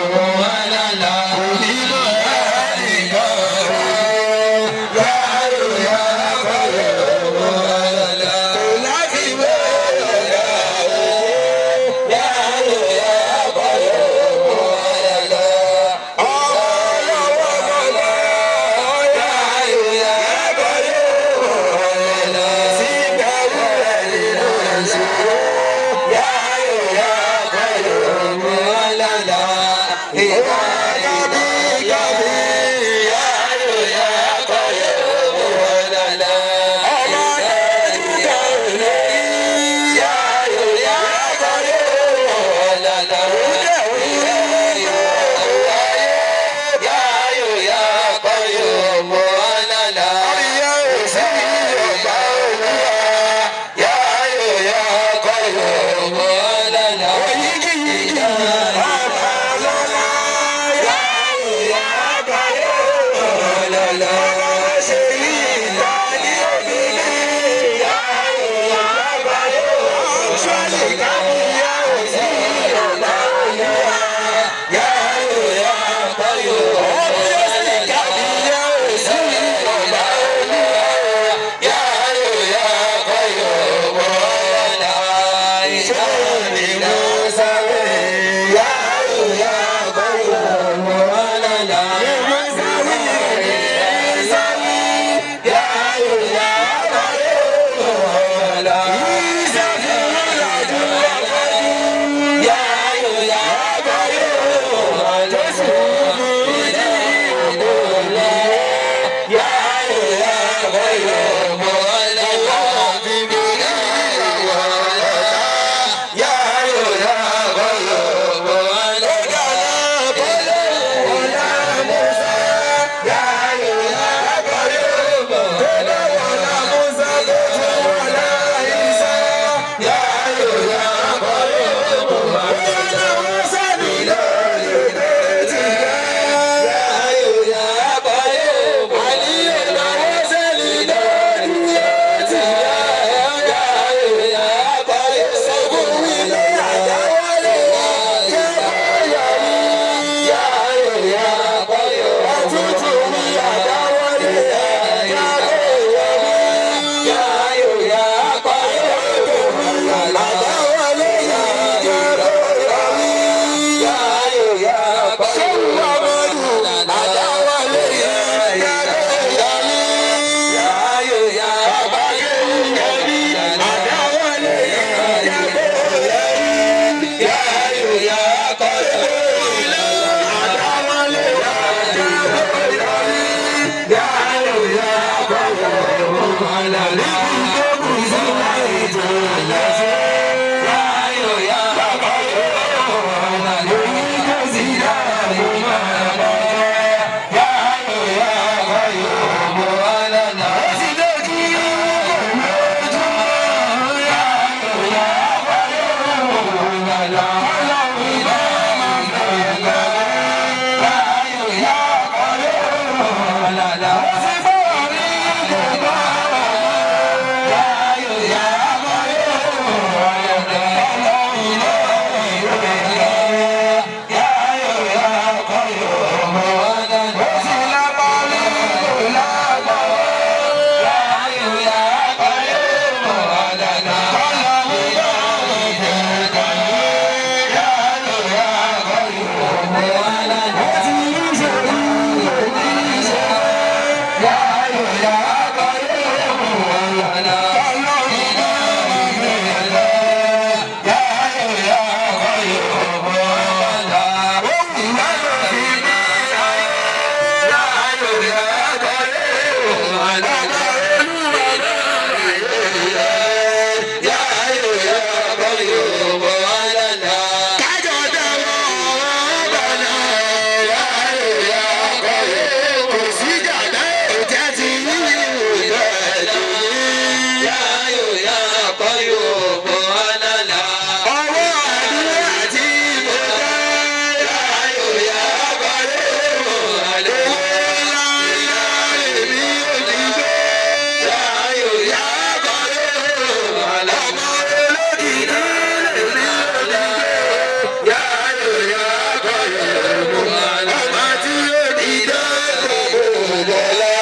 [SPEAKER 1] Ìdọ̀lá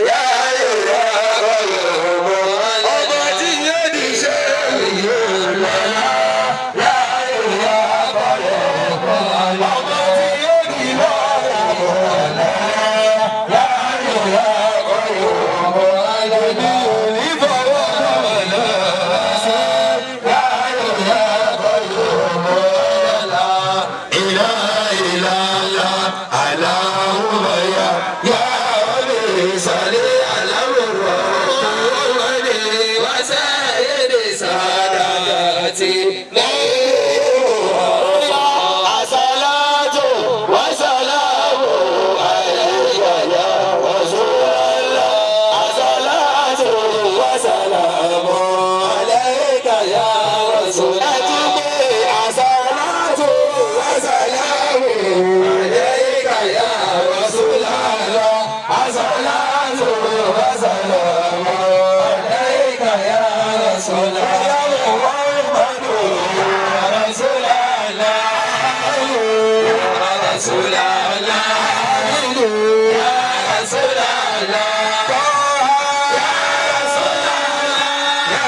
[SPEAKER 1] yá ìyá ọ̀yọ̀mọ̀. Ọba tí yóò di ṣe ìyọ̀lá yá ìyá ọ̀yọ̀mọ̀. Ọba tí yóò di lọ́yà yá ìyá ọ̀yọ̀mọ̀. Èmi ò ní fọwọ́ lọ́wọ́ ṣe yá ìyá ọ̀yọ̀mọ̀. Ìlà ìlà ìlà aláwọ̀ ya yá ọ̀lẹ́ sàlẹ̀ aláwọ̀ ọ̀lẹ́ wáṣẹ́ èdè sàdàtì Àsàlátù wàsàlámù alayka ya Rasulallah. Àsàlátù wàsàlámù alayka ya Rasulallah. Ẹtúgbé àsàlátù wàsàlámù alayka ya Rasulallah. Àsàlátù wàsàlámù alayka ya Rasulallah. Ya Muhammadu ya Rasulallah. Ya Rasulallah. Ya Rasulallah. Ya Rasulallah. Ya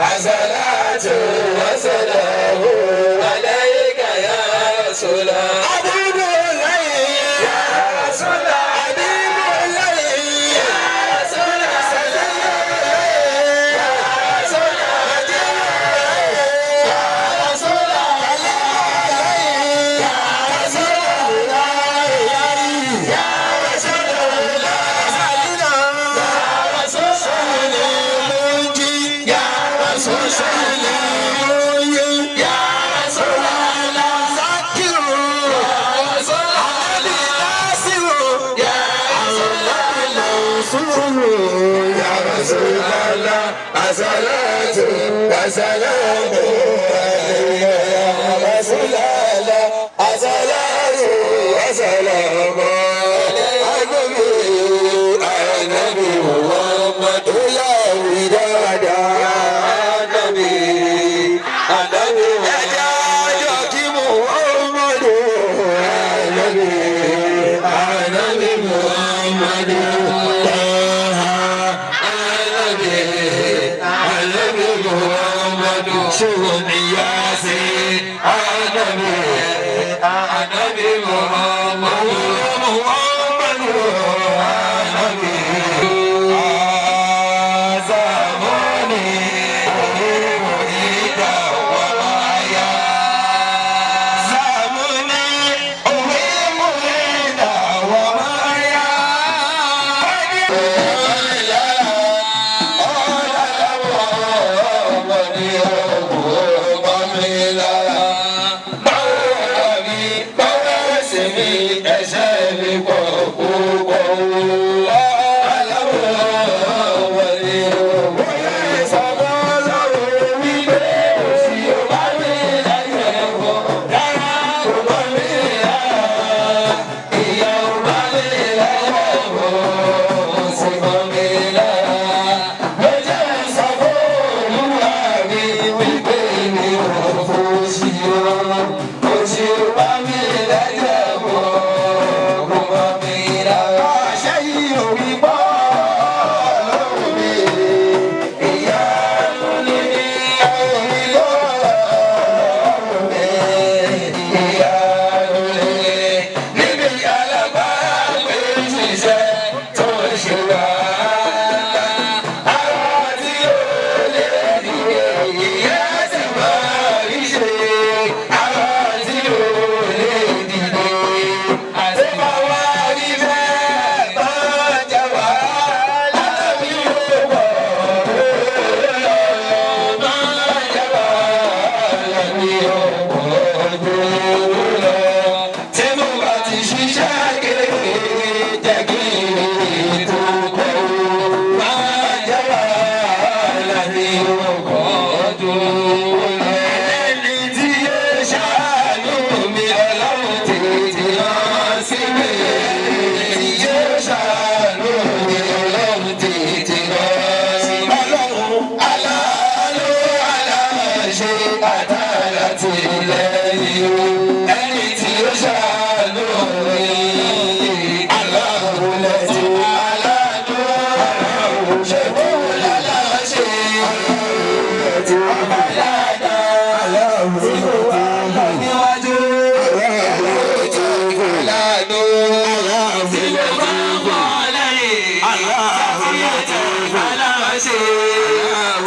[SPEAKER 1] As-salatu wa-salamu alayka ya Rasulallah. As-salatu wa-salamu alayka ya Rasulallah. As-salatu wa-salamu alayka Nabi Muhammad. Ya widada Nabi, Nabi. Ẹja ọjọ́ kí Muhammadu Nabi, Nabi Muhammadu. Nabi, Nabi Muhammadu. Ṣéwọ̀n Yasin, Nabi, Nabi Muhammadu. Muhammadu, Nabi. Azamuni, Oríta wàmáyà. Zamuni, Oríta wàmáyà. Ọ̀la, ọ̀la, ọ̀la, ọ̀la, ọ̀la, ọ̀la.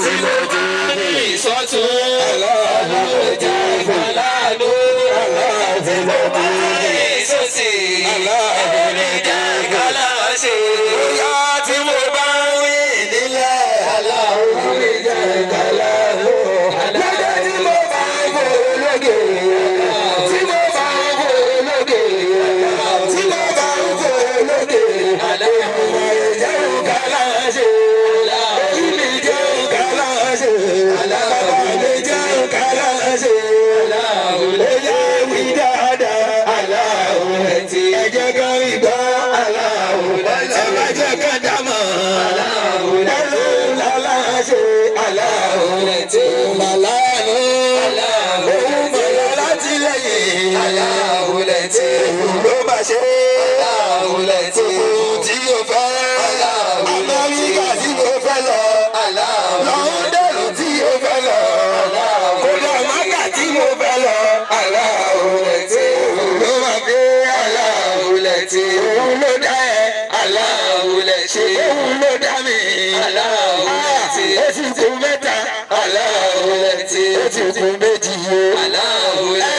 [SPEAKER 1] Tí mo bá rìn sọ́tún, Aláwo jẹ́ kàlánú. Tí mo bá rìn sósì, Aláwo jẹ́ kàláṣe. Bóyá tí mo bá rìn nílẹ̀, Aláwo jẹ́ kàlánú. Lọ́jọ́ tí mo bá ń fò lókè, tí mo bá ń fò lókè, tí mo bá ń fò lókè, Aláwo jẹ́ kàláṣe. Orí mi jẹ́ kàláṣe. Bàbá mi jẹ́ kàláṣe. Ó yẹ wí dáadáa. Ẹ jẹ́ ká rí gbọ́. Ẹ má jẹ́ ká dámọ̀. Ọlọ́run láláṣe. Òun làlánú. Òun mọ̀lá láti lẹ́yìn. Òun ló bá ṣe. Òun tí o fẹ́. Amẹ́ríkà tí o fẹ́ lọ. Lọ́ńdẹ̀rù tí o fẹ́ lọ. Kódà Mákà tí mo fẹ́ lọ. Òun ló máa gbé. Òun ló dá ẹ. Òun ló dá mi. Ó sì kú mẹ́ta. Ó sì kú méjì o.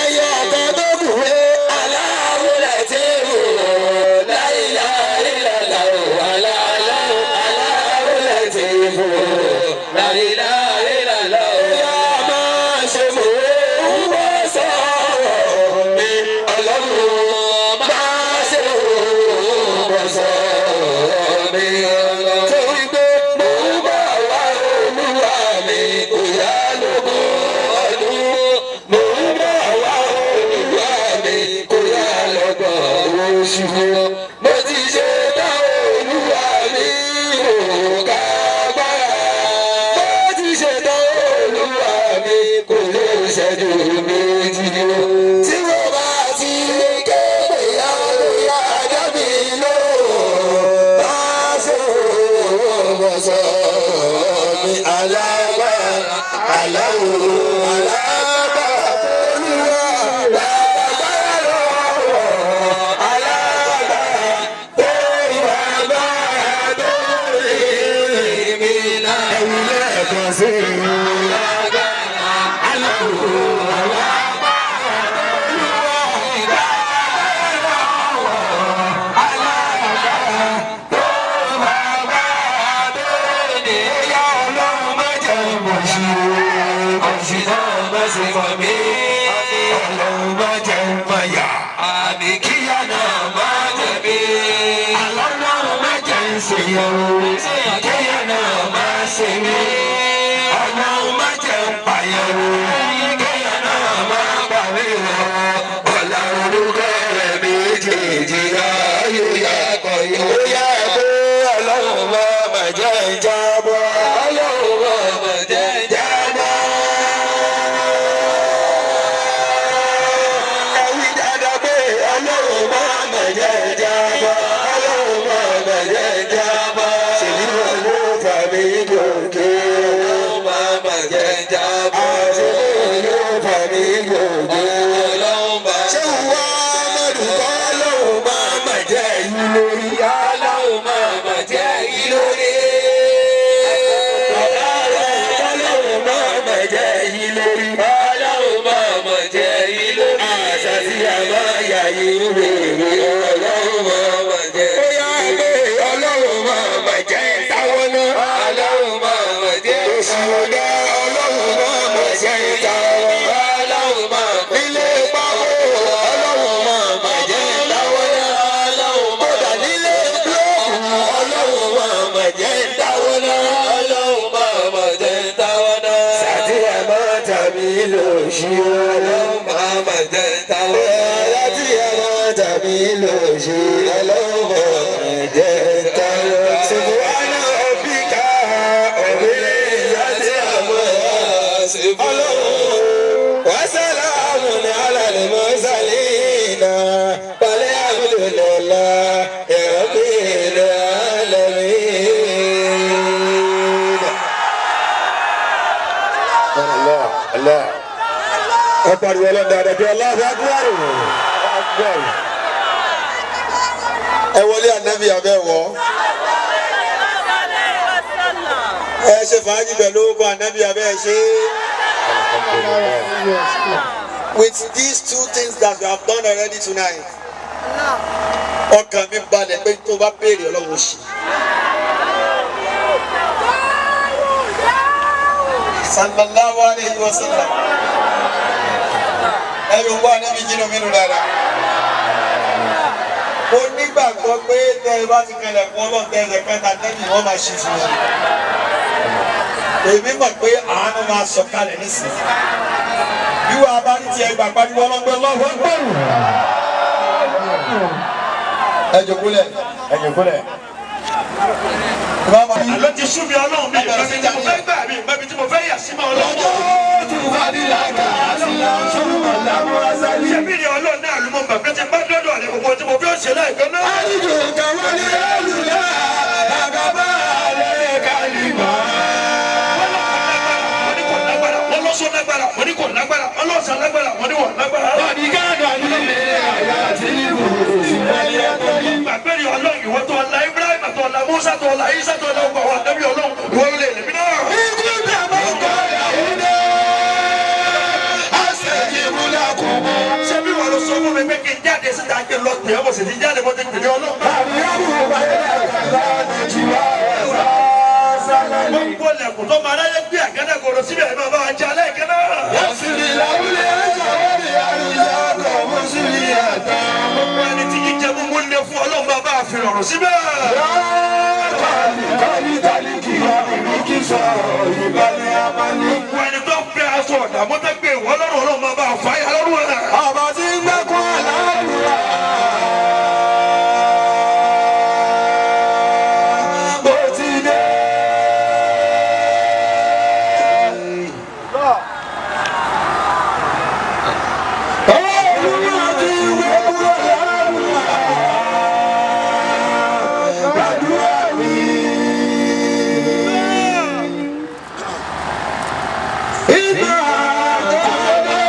[SPEAKER 1] Ẹyọ ọ̀kan tó kù wé. Ẹyọ máa ṣe mò ń bọ́ sọ̀rọ̀ mi. Ọlọ́run máa ṣe mò ń bọ́ sọ̀rọ̀ mi. Torí pé mò ń bọ̀ wá olúwa mi kò yá lógún ọdún. Mò ń bọ̀ wá olúwa mi kò yá lọ́gbọ̀n oṣù. Mo ti ṣe tán olúwa mi ò kágbára. Mo ti ṣe tán olúwa mi kò lè ṣẹ́jú méjì. Tí mo bá ti kéde àlùyá àjábí lóhùn, máa ṣe òun sọ mi alágbára, aláwo, alágbára, olúwa, lágbára lọ́wọ́, alágbára, olúwa, agbára tó lè mi náà. Ẹ̀wù lẹ́ẹ̀kan sí i. Aláwo, alágbára, olúwa, lágbára lọ́wọ́, alágbára, tó bàbá tó ní. Bóyá Ọlọ́run má jẹ́ mọ̀ sí o, òṣì náà má ṣe mọ̀ mí. Ọlọ́run má jẹ́ mọ̀ yà. Àbí kíyà náà má jẹ̀bi. Ọlọ́run má jẹ́ ń ṣèyàn o, kíyà náà má ṣe mí. Ọlọ́run má jẹ́ ń pààyàn o, kíyà náà má pa mí o. Ọ̀la orúkọ rẹ̀ méjèèjì ayé yàtọ̀ yìí. Ó yà pé Ọlọ́run má má jẹ́ ń jábọ́. Ọlọ́run má má jẹ́ ń jábọ́. Ẹ wí dáadáa pé Ọlọ́run má má jẹ́ ń jábọ́. Ọlọ́run má má jẹ́ ń jábọ́. Ṣèlú wọn ló fà mí gòkè. Ọlọ́run má má jẹ́ ń jábọ́. Àti wọn ló fà mí gòkè. Ọlọ́run má. Ṣé wàá mọ̀dù kọ́ Ọlọ́run má má jẹ́ yí lórí? Ọlọ́run má má jẹ́ yí lórí. Ọlọ́run má má jẹ́ yí lórí. Ọlọ́run má má jẹ́ yí lórí. Àṣà tí a máa yà yí wèrè. Ọlọ́run má má jẹ́. Ó yá pé Ọlọ́run má má jẹ́ táwọn náà. Ọlọ́run má má jẹ́. Oṣù ọ̀gá Ọlọ́run má má jẹ́ táwọn. Ọlọ́run má má nílé pàwọ́. Ọlọ́run má má jẹ́ táwọn náà. Ọlọ́run má kódà nílé búlọ́ọ̀kù. Ọlọ́run má má jẹ́ táwọn náà. Ọlọ́run má má jẹ́ táwọn náà. Sàtì àmọ́ tàbí lòṣì Ọlọ́run má má jẹ́ táwọn náà. Sàtì àmọ́ tàbí lòṣì Ọlọ́run má má jẹ́ táwọn náà. Subhana rabbika rabbil izzati amma yasifun. Ọlọ́run wa salamun ala al-mursalin. Walhamdulillahi rabbil alamin.
[SPEAKER 6] Allah, Allah. Ẹ pariwo ọlọ́run dáadáa bí Allahu Akbar. Akbar.
[SPEAKER 2] Ẹ wọlé ànábì abẹ́ wọ. Ẹ ṣe fàájì pẹ̀lú orúkọ ànábì abẹ́ ẹ ṣe. With these two things that we have done already tonight, ọkàn mi balẹ̀ pé tó bá béèrè Ọlọ́run ṣe. Sallallahu alayhi wa sallam. Ẹ yóò wá níbi jìnnà mi nù dáadáa. Mo nígbàgbọ́ pé tẹ́ ẹ bá ti kẹlẹ̀ fún Ọlọ́run tẹ́ ẹ lè kẹta tẹ́lẹ̀ wọ́n máa ṣe fún wọn. Èmi mọ̀ pé àánú máa sọ̀kalẹ̀ nísìnyí. Bí wàá bá ní tiẹ̀ gbà pariwo ọlọ́gbẹ́ lọ́wọ́ gbọ́rù. Ẹ jòkó lẹ̀.
[SPEAKER 6] Ẹ jòkó lẹ̀.
[SPEAKER 3] Àlọ́ ti sú mi Ọlọ́run mi ìgbà mi tí mo fẹ́ gbà mí ìgbà mi tí mo fẹ́ yà sí mi Ọlọ́run. Ṣé bí ni Ọlọ́run náà ló mọ bàbá tí bá dọ́dọ̀ rẹ̀ gbogbo tí mo fi ṣe láìpẹ́ náà. Wọ́n ní kò lágbára, wọ́n lọ́sọ lágbára, wọ́n ní kò lágbára, wọ́n lọ́sọ lágbára, wọ́n ní wọ́n lágbára. Gbàgbé ni Ọlọ́run ìwọ tó ọ̀la Ibrahim tó ọ̀la Musa tó ọ̀la Isa tó ọ̀la ọgbà wà dábì Ọlọ́run ìwọ ló lè lèmi náà. Ṣé bí wọ́n lọ sọ fún mi pé kí n jáde síta kí n lọ tẹ̀ ọ́ mo sì ti jáde mo ti pèlè Ọlọ́run. Gbogbo lẹ̀kùn tó máa ráyé gbé àgádágodo síbẹ̀ ẹ̀ máa bá wa jẹ aláìkẹ́ náà. Gbogbo ẹni tí jíjẹ múmú lé fún Ọlọ́run máa bá a fi rọrùn síbẹ̀. Gbogbo ẹni tó fẹ́ aṣọ ọ̀dà mọ́tẹ́gbẹ̀ ìwọ lọ́rùn Ọlọ́run máa bá a fà á yà lọ́rùn rẹ̀.
[SPEAKER 1] Ọba tí ń gbẹ́kún àlàáfíà. Bó ti dé. Olúwa ti gbẹ́kún àlàáfíà. Gbàdúrà mi. Ìgbà tó dé.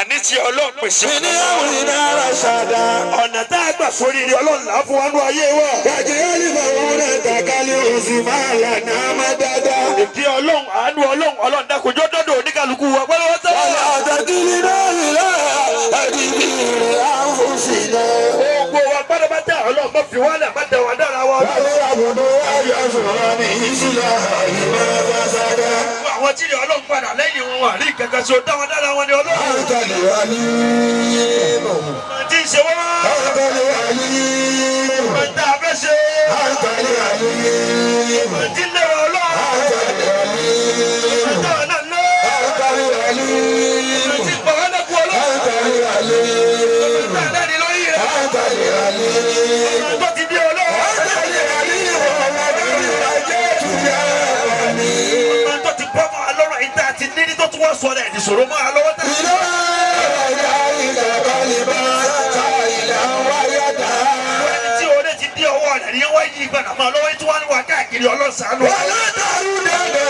[SPEAKER 3] Àní tí Ọlọ́run pèsè.
[SPEAKER 1] Ní àwọn ìdára ṣàdá.
[SPEAKER 3] Ọ̀nà tá a gbà sórí rí Ọlọ́run là á fún wa nú ayé wa.
[SPEAKER 1] Wàjẹ́ ìmọ̀ràn náà tàkàlẹ̀ oṣù máa lànà má dáadáa.
[SPEAKER 3] Ìdí Ọlọ́run àánú Ọlọ́run Ọlọ́run dákunjọ́ dọ́dọ̀ oníkàlùkù wa pẹ́lú wọ́n tẹ́lẹ̀.
[SPEAKER 1] Wàlá àtàkìlì náà ìlà àdìbì rẹ̀ àǹfọ̀sì náà.
[SPEAKER 3] Gbogbo wa pátápátá Ọlọ́run bá fi wá lẹ̀ bá dẹ̀ wá dára wa.
[SPEAKER 1] Wàlẹ́ àbùdó ayọ̀ sọ̀rọ̀ ní ìṣúná ìmọ̀ fásádà.
[SPEAKER 3] Àwọn tí Ọlọ́run padà lẹ́yìn wọn wà rí kankan sí o dá wọn dára wọn ni Ọlọ́run.
[SPEAKER 1] Àtàlẹ̀ àlímọ̀.
[SPEAKER 3] Tí ń ṣe wọ́n.
[SPEAKER 1] Àtàlẹ̀ àlímọ̀.
[SPEAKER 3] Tá a fẹ́ ṣe.
[SPEAKER 1] Àtàlẹ̀ àlímọ̀.
[SPEAKER 3] Tí ń lé wa Ọlọ́run.
[SPEAKER 1] Àtàlẹ̀ àlímọ̀.
[SPEAKER 3] Táwọn náà lé.
[SPEAKER 1] Àtàlẹ̀ àlímọ̀.
[SPEAKER 3] Tí ń bọ̀ wá lẹ́kùn Ọlọ́run.
[SPEAKER 1] Àtàlẹ̀ àlímọ̀.
[SPEAKER 3] Tá a lẹ́ni lórí rẹ̀.
[SPEAKER 1] Àtàlẹ̀ àlímọ̀.
[SPEAKER 3] Tó ti di Ọlọ́run.
[SPEAKER 1] Àtàlẹ̀ àlímọ̀.
[SPEAKER 3] Tó ti bọ́ mọ́ alọ́run ìta àti níní tó tún wá sọ̀rọ̀ ẹ̀ ìṣòro mọ́ alọ́wọ́ tá. Ẹni tí oore ti dí ọwọ́ rẹ̀ ní wá yí ìgbàdàn máa lọ́wọ́ tí wọ́n ń wá káàkiri ọlọ́sàánú.
[SPEAKER 1] Wàlá dàrú dàdà.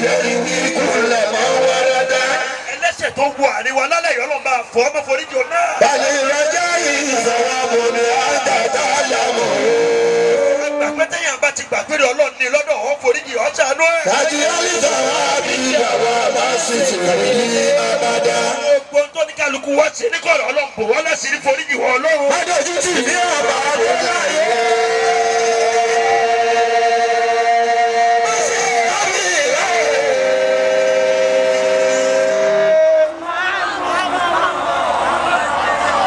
[SPEAKER 1] يروي كل ما ورد.
[SPEAKER 3] Ẹlẹ́ṣẹ̀ tó wọ àríwá lálẹ́ yìí Ọlọ́run bá fọ́ ọmọ foríjì òun náà.
[SPEAKER 1] فللرجاء ثواب أنت تعلمه.
[SPEAKER 3] Gbàgbé téèyàn bá ti gbàgbé rẹ̀ Ọlọ́run ní lọ́dọ̀ ọ̀ foríjì ọ̀ ṣàánú ẹ̀.
[SPEAKER 1] تجعل ثوابي دوام الستر لي أبدا.
[SPEAKER 3] Gbogbo tó ní kálukú wá ṣe ní kọ̀rọ̀ Ọlọ́run bò wọ́n láṣìírí foríjì wọ́n Ọlọ́run.
[SPEAKER 1] Má dojú tì mí ọba Adéláyé. Má ṣe rábì láyé.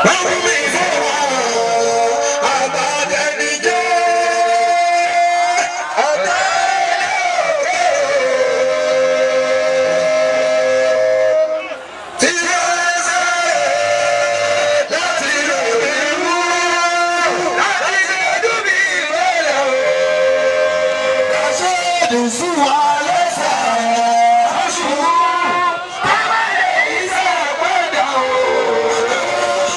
[SPEAKER 1] Báwo mi fún wa àbádẹ́nijẹ́? Ọ̀tá ilé òkè. Tí wọ́n sáré láti lè rí mú, láti lè dúbí ìrọ̀lẹ́ o. Aṣọ́ọ̀dù sí wa lẹ́sẹ̀ aṣùwọ̀n, káwá lè yíṣẹ́ padà o.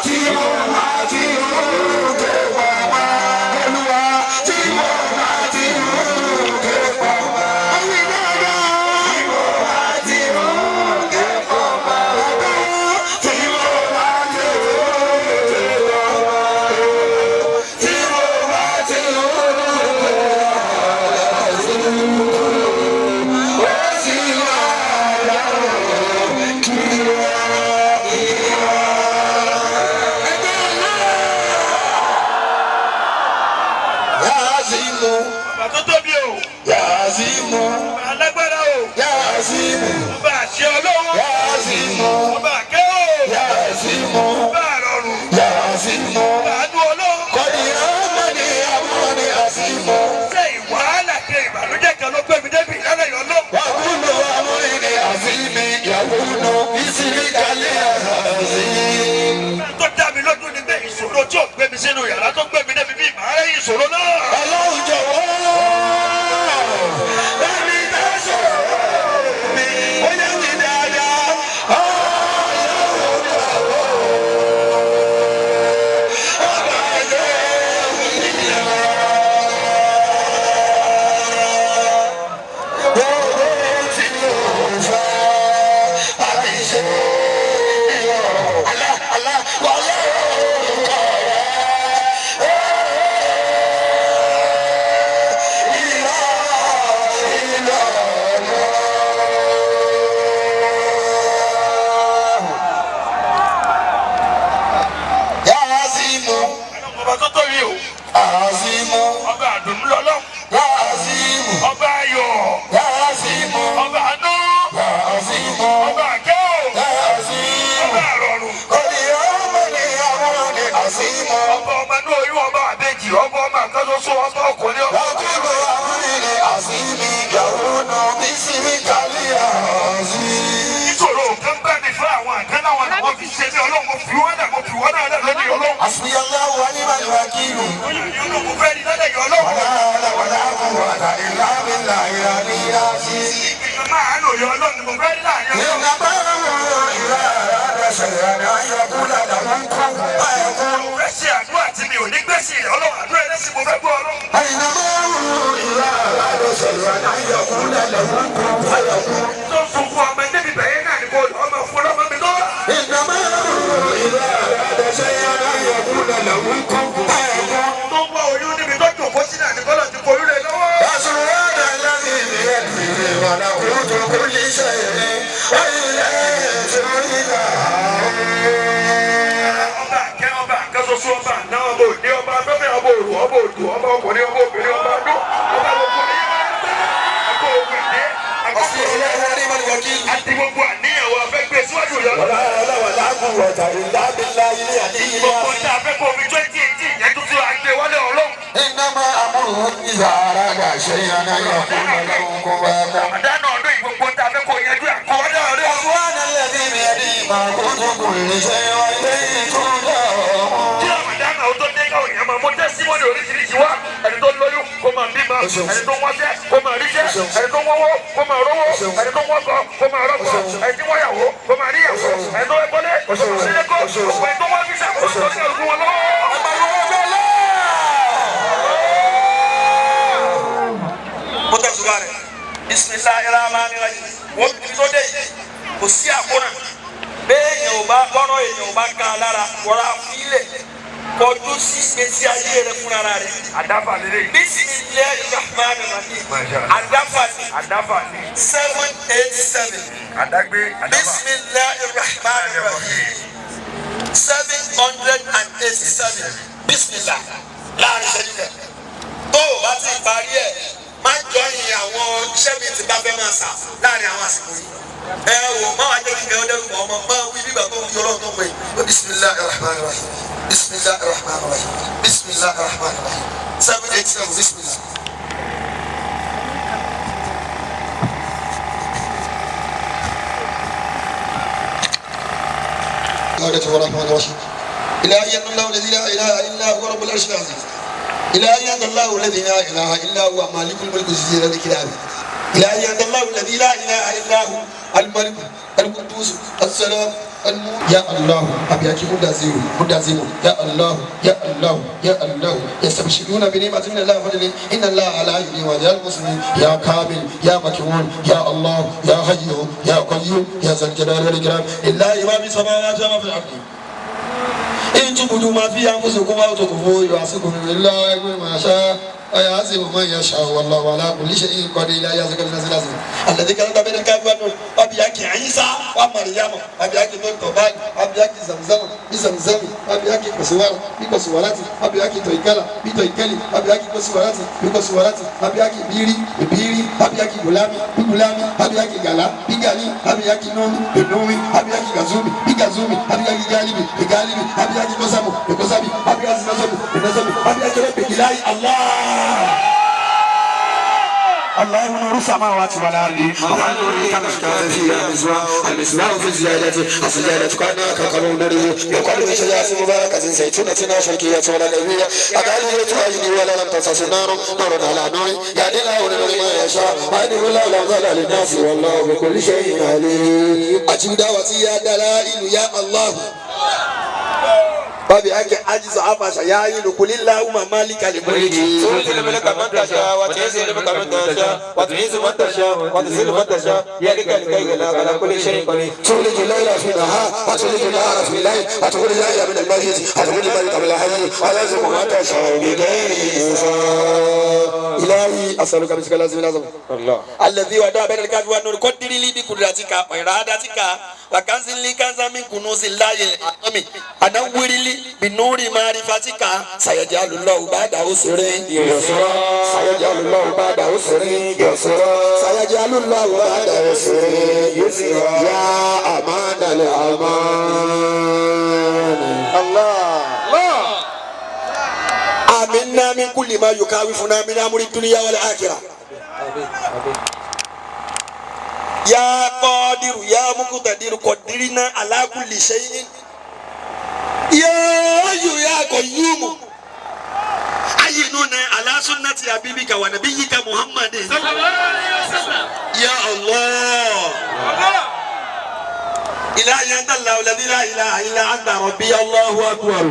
[SPEAKER 1] Tí mo máa ti rúkè pàpà, Olúwa, tí mo máa ti rúkè pàpà. Àwọn ìdáadáa. Tí mo máa ti rúkè pàpà. Tí mo máa ti rúkè pàpà. Tí mo máa ti rúkè pàpà. Ó sì máa dáhùn kí wọ́n ìwà. Yaazimu,
[SPEAKER 3] Bàbá tó tóbi o,
[SPEAKER 1] Yaazimu,
[SPEAKER 3] bàbá alágbára o,
[SPEAKER 1] Yaazimu,
[SPEAKER 3] bàbá àṣẹ Ọlọ́run,
[SPEAKER 1] Yaazimu,
[SPEAKER 3] bàbá àkẹ́ o,
[SPEAKER 1] Yaazimu,
[SPEAKER 3] bàbá àrọ̀rùn,
[SPEAKER 1] Yaazimu.
[SPEAKER 3] bàbá àánú Ọlọ́run.
[SPEAKER 1] Kọ́ni ọmọdé amúni àzímù.
[SPEAKER 3] Ṣé ìwàhálà kan ìbànújẹ́ kan ló gbé mi débi lálẹ́ yìí Ọlọ́run?
[SPEAKER 1] Wàkúlù amúni àzími yàwùnú bísírí kálí àzím.
[SPEAKER 3] Tó dá mi lójú ni pé ìṣòro tí ò gbé mi sínú yàrá tó gbé mi débi bí màá rẹ́ ìṣòro náà.
[SPEAKER 1] Ọlọ́run jọ̀wọ́ bẹ́ẹ̀ni bá sọ̀rọ̀ mi ó yẹ mi dáadáa. Ọlọ́run jọ̀wọ́ ọba jẹ́ ìlà. Gbogbo tí mo fẹ́ àbí ṣe ìrọ̀rùn. Alá alá wọlé orúkọ rẹ̀.
[SPEAKER 3] Ọba tó tóbi o, ọba àdùnnú lọ́lọ́, ọba ayọ̀, ọba àánú, ọba àkẹ́ o, ọba àrọ̀rùn, ọba ọmọ inú oyún, ọba àbejì, ọba ọmọ àkànṣoṣo, ọba ọkùnrin, ọba ìṣòro kan bá mi fún àwọn àkàn láwọn làwọn fi ṣe mí Ọlọ́run, mo fi wọ́n náà, mo fi wọ́n náà lẹ́ lónìí Ọlọ́run.
[SPEAKER 1] حسبي الله ونعم الوكيل.
[SPEAKER 3] Ọlọ́run mo fẹ́ rí lálẹ́ yìí Ọlọ́run.
[SPEAKER 1] ولا حول ولا قوة إلا بالله العلي العظيم.
[SPEAKER 3] Ìgbìmọ̀ máa ń lò yọ Ọlọ́run ni mo fẹ́ rí láàrin Ọlọ́run.
[SPEAKER 1] إنما إذا أراد شيئا أن يقول له كن فيكون.
[SPEAKER 3] Mo fẹ́ ṣe àdúrà tí mi ò ní gbèsè rẹ̀ Ọlọ́run, àdúrà ẹlẹ́sìn mo fẹ́ gbọ́ Ọlọ́run.
[SPEAKER 1] إنما إذا أراد شيئا أن يقول له كن فيكون.
[SPEAKER 3] Tó sunkún ọmọ débi bẹ̀yẹ náà ni mo lọ ọmọ fún lọ́mọ mi lọ́wọ́.
[SPEAKER 1] إنما إذا أراد شيئا أن يقول له كن فيكون.
[SPEAKER 3] Tó ń wá oyún níbi tó jòkó sí náà ni kọ́lọ̀ ti foyún lé lọ́wọ́.
[SPEAKER 1] فسبحان الذي بيده ملكوت كل شيء وإليه ترجعون.
[SPEAKER 3] Ọba àkẹ́, ọba àkẹ́sọsọ, ọba àná, ọba òde, ọba afẹ́fẹ́, ọba òru, ọba òdù, ọba ọkùnrin, ọba obìnrin, ọba ọdún, ọba gbogbo ayé ọba ogun ìdè,
[SPEAKER 1] حسبي الله ونعم الوكيل.
[SPEAKER 3] àti gbogbo àníyàn wa fẹ́ gbé síwájú yọ.
[SPEAKER 1] ولا حول ولا قوة إلا بالله العلي
[SPEAKER 3] Gbogbo
[SPEAKER 1] العظيم.
[SPEAKER 3] tá a fẹ́ kó omi 2018 yẹn tuntun àgbẹ̀ wọlé Ọlọ́run.
[SPEAKER 1] إنما أمره إذا أراد شيئا أن يقول له كن فيكون.
[SPEAKER 3] Àdánù ọdún yìí gbogbo tá a fẹ́ kó yanjú àkọwọ́dá ọdún.
[SPEAKER 1] سبحان الذي بيده ملكوت كل شيء وإليه ترجعون.
[SPEAKER 3] Tí Ramadan àwọn tó dé káwọn èèyàn máa mú tẹ́símọ́nì oríṣiríṣi wá. Ẹni tó lóyún kó máa bímọ, ẹni tó wáṣẹ́ kó máa ríṣẹ́, ẹni tó wọ́wọ́ kó máa rówó, ẹni tó wọ́kọ kó máa rọ́kọ, ẹni tí wọ́yàwó kó máa ríyàwó, ẹni tó wẹ́kọ́lé kó máa sílẹ̀kọ́, ọ̀pọ̀ ẹni tó wá fíṣà kó máa tọ́jú àlùkò wọn lọ́wọ́.
[SPEAKER 2] Mo tẹ̀sùn bá rẹ̀. Bisimilahi rahmani rahim. Wọ́n ti tó dé yìí kò sí àkóràn. Bẹ́ẹ̀ yẹn ò bá bọ́rọ̀ èèyàn ò bá kan lára wọ́n á filẹ̀ kọjú sí gbèsè ayé rẹ fúnra rẹ.
[SPEAKER 3] Àdáfà lélẹ̀.
[SPEAKER 2] Bisimilahi rahmani rahim. Àdáfà ni.
[SPEAKER 3] Àdáfà ni.
[SPEAKER 2] 787.
[SPEAKER 3] Àdágbé àdáfà.
[SPEAKER 2] Bisimilahi rahmani rahim. 787. Bisimilah. Láàrin ìṣẹ́jú kan. Tó o bá ti parí ẹ̀, má jọyìn àwọn iṣẹ́ mi ti bá fẹ́ máa sà láàrin àwọn àsìkò yìí. Ẹ wò má wàá jẹ́ kíkẹ́ ọdẹ rúbọ ọmọ máa wí bíbà tó ń fi ọlọ́run tó ń pè é. Bisimilahi rahmani rahim. Bisimilahi rahmani rahim. Bisimilahi rahmani rahim. 787 bisimilah. الرحمن الرحيم. إلهي أن الله الذي لا إله إلا هو رب العرش العظيم. إلهي أنت الله الذي لا إله إلا هو مالك الملك ذي الجلال والإكرام. إلهي أنت الله الذي لا إله إلا هو الملك القدوس السلام المؤمن. يا الله أبيك مدازيم مدازيم يا الله يا الله يا الله يستبشرون بنعمة من الله وفضل إن الله على يهدي وجه المسلمين. يا كامل يا مكمول يا الله يا حي يا قيوم يا ذا الجلال والإكرام. لله ما في السماوات وما في الأرض. إن تبدوا ما في أنفسكم أو تخفوه يحاسبكم الله ما شاء ويعذب من يشاء والله على كل شيء قدير. لا يزكى الناس لازم الذي كان بين الكاف والنون وبياك عيسى ومريم وبياك نور وبياك زمزم بزمزم وبياك كسوار بكسوارات وبياك تويكالا بتويكالي وبياك كسوارات بكسوارات وبياك بيري بيري وبياك غلامي بغلامي وبياك غلا بغالي وبياك نومي بنومي وبياك غزومي بغزومي وبياك غالبي بغالبي وبياك كسامو بكسامي وبياك نزومي بنزومي وبياك ربي إلهي الله الله نور السماوات والأرض.
[SPEAKER 1] المصباح في الزجاجة الزجاجة كأنها كوكب دري يقال من شجرة مباركة زيتونة لا شرقية ولا غربية أقل تعين ولا لم تمسس نار نور على نور يهدي الله لنور ما يشاء ويهدي الله الأفضل للناس والله بكل شيء عليم. أجب دعوتي يا دلائل يا الله.
[SPEAKER 2] وبأك عجز عفش يا عين قل اللهم مالك الملك
[SPEAKER 4] تؤتي الملك من تشاء وتعز الملك من تشاء وتعز من تشاء وتذل من تشاء بيدك الخير على كل شيء قدير.
[SPEAKER 1] تولج الليل في النهار وتولج النهار في الليل وتخرج الحي من الميت وتخرج الميت من الحي وترزق من تشاء بغير حساب. إلهي أسألك باسمك العظيم الأعظم
[SPEAKER 4] الله
[SPEAKER 2] الذي ودع بين الكاف والنور قدر لي بقدرتك وإرادتك وكنز لي كنزا من كنوز الله الأعظم أنور لي بنور معرفتك سيجعل الله بعد عسر
[SPEAKER 1] يسرا سيجعل الله بعد عسر يسرا سيجعل الله بعد عسر يسرا يا أمان الأمان.
[SPEAKER 2] الله آمنا من كل ما يخاوفنا من أمر الدنيا والآخرة. يا قادر يا مقتدر قدرنا على كل شيء. يا حي يا قيوم أيننا على سنة حبيبك ونبيك محمد
[SPEAKER 3] صلى الله عليه وسلم.
[SPEAKER 2] يا الله إلهي أنت الله الذي لا إله إلا أنت ربي. الله أكبر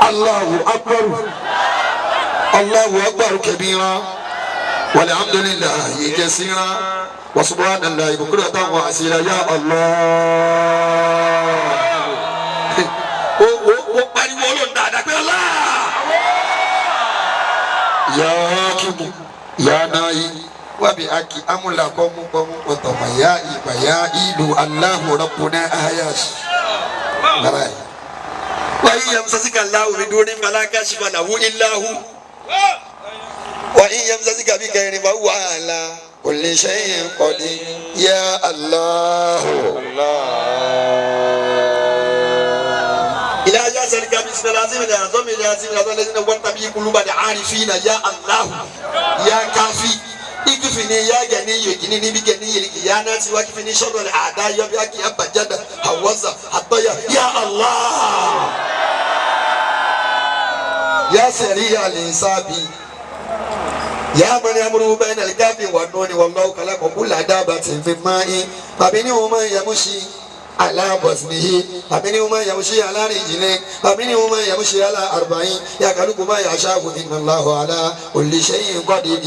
[SPEAKER 1] الله أكبر الله أكبر كبيرا والحمد لله كثيرا وسبحان الله بكرة وأصيلا. يا الله
[SPEAKER 2] pariwo Ọlọ́run dáadáa pé Allah.
[SPEAKER 1] يا حاكم يا ناي وبأك أملا قوم قوم وطم يا إبا يا إلو الله ربنا أحياش
[SPEAKER 2] وإن يمسسك الله بدون فلا كاشف له إلا هو وإن يمسسك بخير فهو على
[SPEAKER 1] كل شيء قدير. يا الله
[SPEAKER 2] إلى يسألك باسم العظيم الأعظم العظيم الأعظم الذي نورت به قلوب العارفين. يا الله يا كافي اكفني يا غني يغنيني بغني يا ناس واكفني شر الأعداء يا بياك يا بجد هوزة حطيا. يا الله يا سريع الحساب يا من يمر بين الكاف والنون والله خلق كل دابة في الماء فمنهم من يمشي على بطنه ومنهم من يمشي على رجلين ومنهم من يمشي على أربعين يخلق ما يشاء إن الله على كل شيء قدير.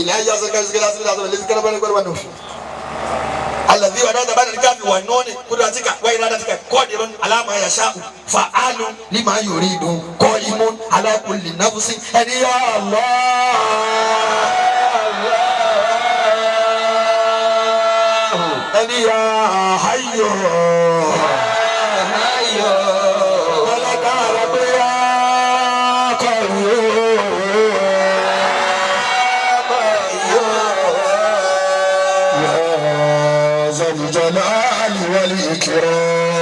[SPEAKER 2] الذي ودد بين الكاف والنون قدرتك وإرادتك قادر على ما يشاء فعال لما يريد قائم على كل نفس. أن يا الله أن يا حي ولك رب يا قيوم
[SPEAKER 6] يا ذا الجلال والإكرام.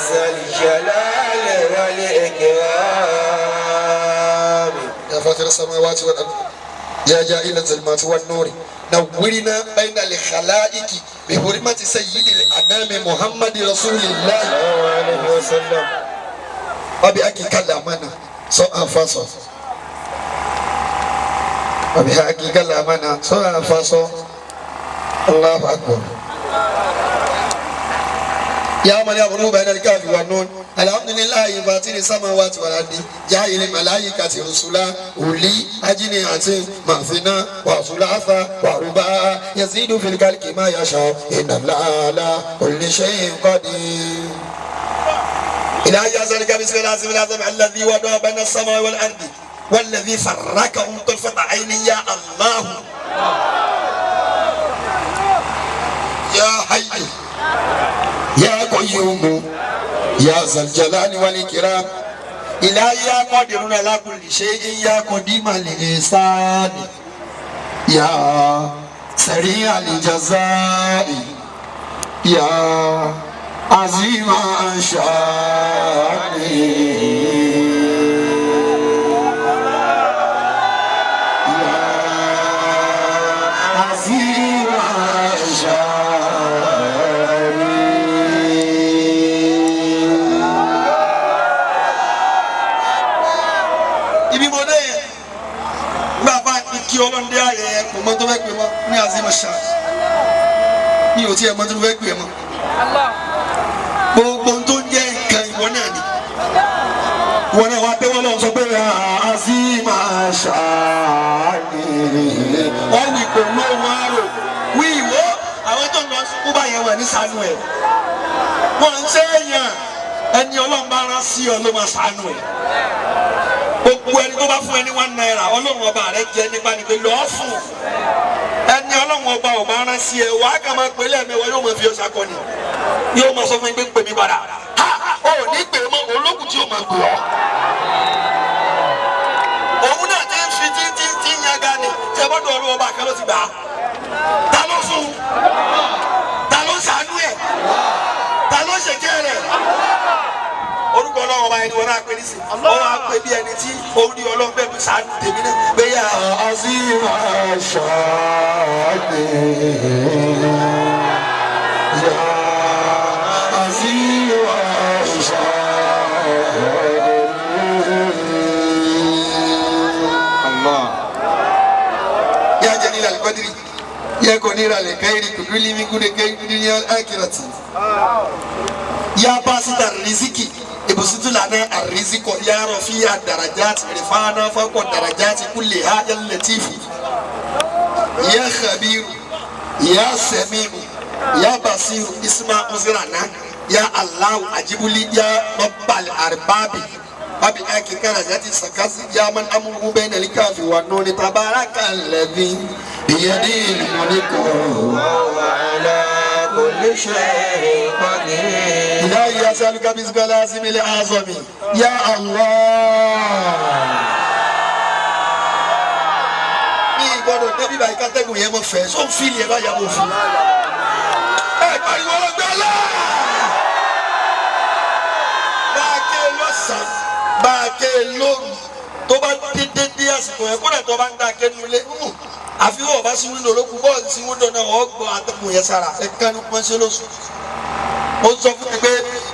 [SPEAKER 1] ذا الجلال والإكرام.
[SPEAKER 2] يا فاطر السماوات والأرض يا جاعل الظلمات والنور نورنا بين الخلائق بحرمة سيد الأنام محمد رسول الله
[SPEAKER 1] صلى الله عليه وسلم.
[SPEAKER 2] وبأك كلامنا سوء فصل وبأك كلامنا سوء فصل. الله أكبر. يا من يغرب بين الكاف والنون الحمد لله فاطر السماوات والأرض جاعل الملائكة رسلا أولي أجنحة مثنى وثلاث ورباع يزيد في الخلق ما يشاء إن الله على كل شيء قدير. إلهي أسألك باسم العظيم الأعظم الذي وضع بين السماء والأرض والذي فرقهم طرفة عين يا الله يا حي يا قيوم يا ذا الجلال والإكرام. إلهي يا قادر على كل شيء يا قديم الإحسان يا سريع الجزاء يا عظيم الشان يا عظيم الشان. Ibi mo dé yẹn bàbá mi kí ọlọ́ndé ayẹyẹ kò mọ tó fẹ́ pè mọ́ ní azim ṣá mi ò tiẹ̀ mọ tó fẹ́ pè mọ́ gbogbo tó ń jẹ́ nǹkan ìwọ náà ni ìwọ náà wà á tẹ́wọ́ lọ́wọ́ sọ pé azim ṣá wọ́n wí pé wọ́n wọ́n á rò wí ìwọ àwọn tó ń lọ sùkú báyẹn wà ní sànú ẹ̀ wọ́n ń sẹ́yìn ẹni ọlọ́run bá rán sí ọ ló máa sànú ẹ̀. Gbogbo ẹni tó bá fún ẹni ₦1 ọlọ́run ọba rẹ jẹ nípa ni pé lọ́ọ́ fún ẹni ọlọ́run ọba ò máa rán sí ẹ wàá kà máa pè lẹ́ẹ̀mẹ́wàá yóò máa fi ọṣà kọ́ni yóò máa sọ fún yín pé pè mí padà ha ò ní pè mọ́ olókùn tí yóò máa pè ọ́. Òun náà ti ń fi tí tí tí ń yan gani tí ẹ bọ́dọ̀ ọlọ́run ọba kan ló ti gbà á. Ta ló fún ta ló ṣàánú ẹ̀ ta ló ṣèkẹ́ rẹ̀? Orúkọ ọlọ́run ọba ẹni wọn náà pè ní sí ọwọ́ àpè bí ẹni tí orí ọlọ́run bẹ́ẹ̀ bí sàánú tèmi náà pé yà
[SPEAKER 6] عظيم الشان يا عظيم الشان.
[SPEAKER 4] Allah.
[SPEAKER 2] يا جليل القدر يا كونير الخير كل من كل خير في الدنيا والآخرة يا باسط الرزق ابسط لنا الرزق يا رفيع الدرجات رفعنا فوق الدرجات كلها يا لطيف يا خبير يا سميع يا بصير اسمع عذرنا يا الله أجب لي يا رب الأرباب وبأكل كرزات السكاس يا من أمره بين الكاف والنون تبارك الذي بيده الملك
[SPEAKER 1] وهو على كل شيء قدير.
[SPEAKER 2] إلهي أسألك باسمك العظيم الأعظم يا الله. Mi gbọ́dọ̀ débi báyìí kátẹ́gùn yẹn mọ̀ fẹ́ sọ ń fìlì ẹ̀ báyà mọ̀ fún. Ẹ pariwo ọlọ́gbẹ́ ọlá. Bá a ké lọ́sàn-án, bá a ké lóru, tó bá dédé dé àsìkò yẹn kódà tó bá ń dá ké nulẹ̀. Àfi wọ́n bá sí wíńdò lókun bọ́ọ̀lù sí wíńdò náà wọ́n gbọ́ atẹ́gùn yẹn sára. Ẹ kánú pọ́nṣẹ́ lóṣù. Ó sọ fún mi pé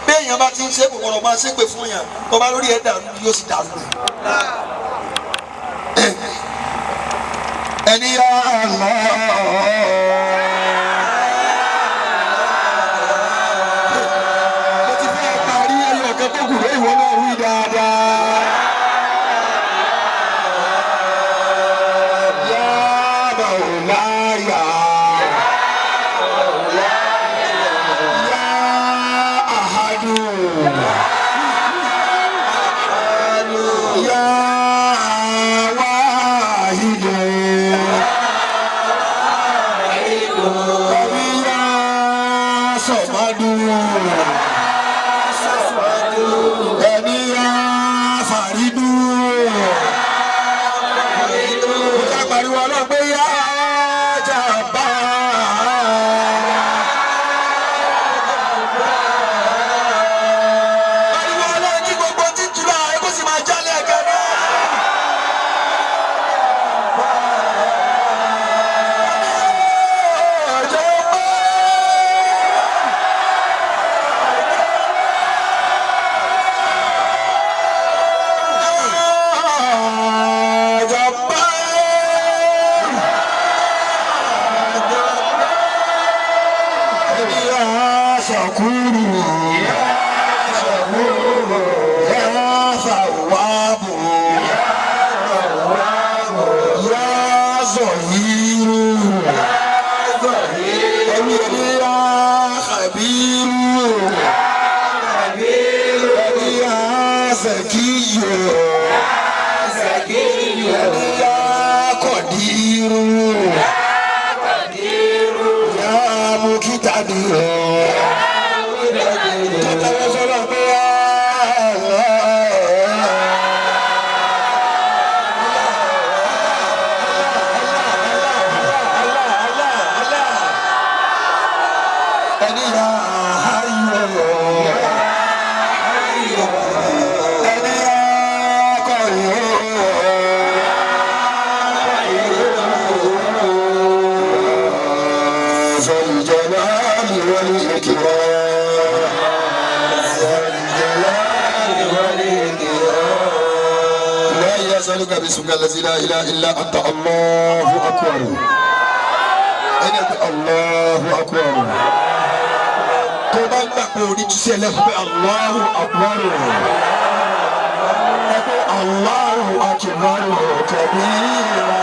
[SPEAKER 2] béèyàn bá ti ń ṣe kòkòrò máa ṣépè fún yàn tó bá lórí ẹ̀ dàrú yóò sì dàrú rẹ̀. Ẹni yá Allah.
[SPEAKER 1] شكور يا شكور يا ثواب يا ظهير يا خبير يا زكي يا قدير يا مقتدر. أسألك باسمك الذي لا إله إلا أنت. الله أكبر. الله أكبر. Tó bá gbà pé oníjúṣe ẹlẹ́fún pé Allahu Akbar. Ẹ pé Allahu Akbar kabira.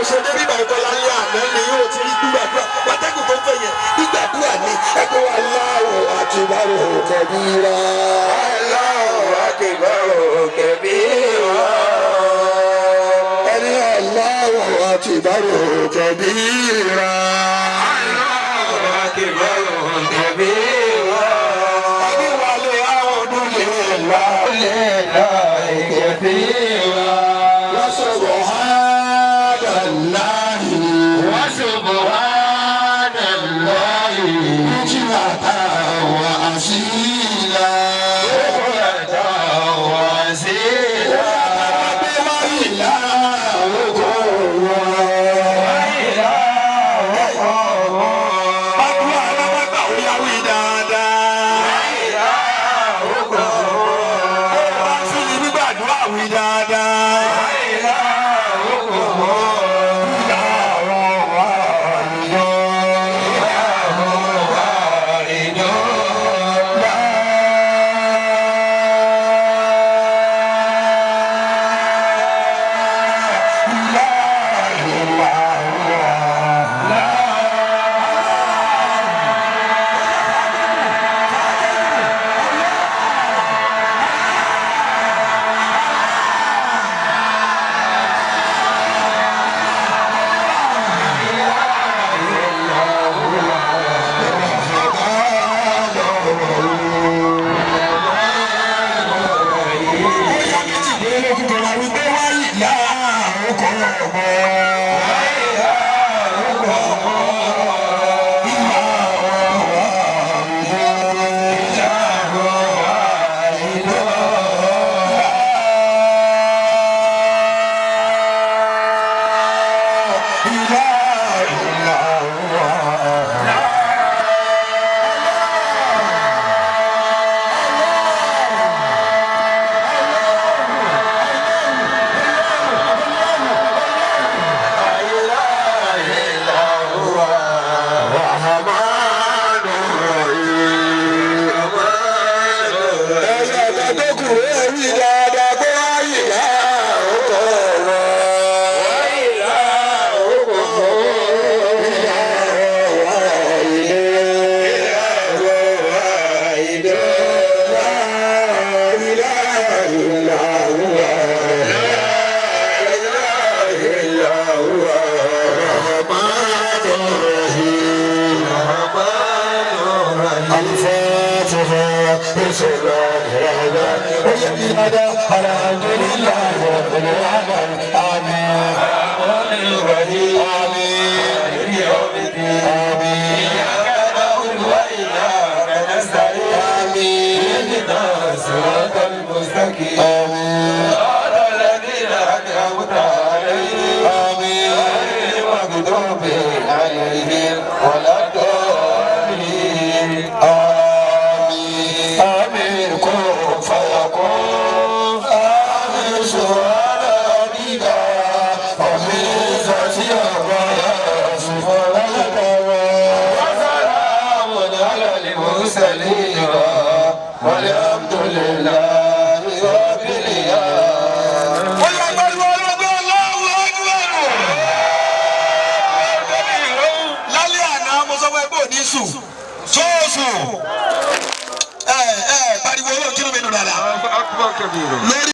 [SPEAKER 2] Ṣe dé bíbá ìkọlá ní àná ni yóò ti rí gbígbàdúrà wátẹ́gùn tó ń fẹ́ yẹn gbígbàdúrà ni ẹ pé Allahu Akbar kabira.
[SPEAKER 1] Allahu Akbar kabira.
[SPEAKER 6] Ẹni Allahu Akbar kabira.
[SPEAKER 1] Allahu Akbar kabira.
[SPEAKER 6] Ẹni wà lè àwọn lè la
[SPEAKER 1] Lillahi kathira.
[SPEAKER 6] wa subhanallahi
[SPEAKER 1] Wa subhanallahi
[SPEAKER 6] bukratan wa asila.
[SPEAKER 1] bukratan wa asila.
[SPEAKER 6] آمين. آمين. كن فيكون.
[SPEAKER 1] Alhamdulillahi Rabbil Alamin.
[SPEAKER 2] Ó yá pariwo ọlọ́gbọ́n Allahu Akbar. Lálẹ́ àná mo sọ fún ẹ pé òní sùn. Sóòsùn. Ẹ ẹ pariwo ọlọ́run kí ló mi dùn dáadáa.
[SPEAKER 1] Akbar kabiru.
[SPEAKER 2] Lórí.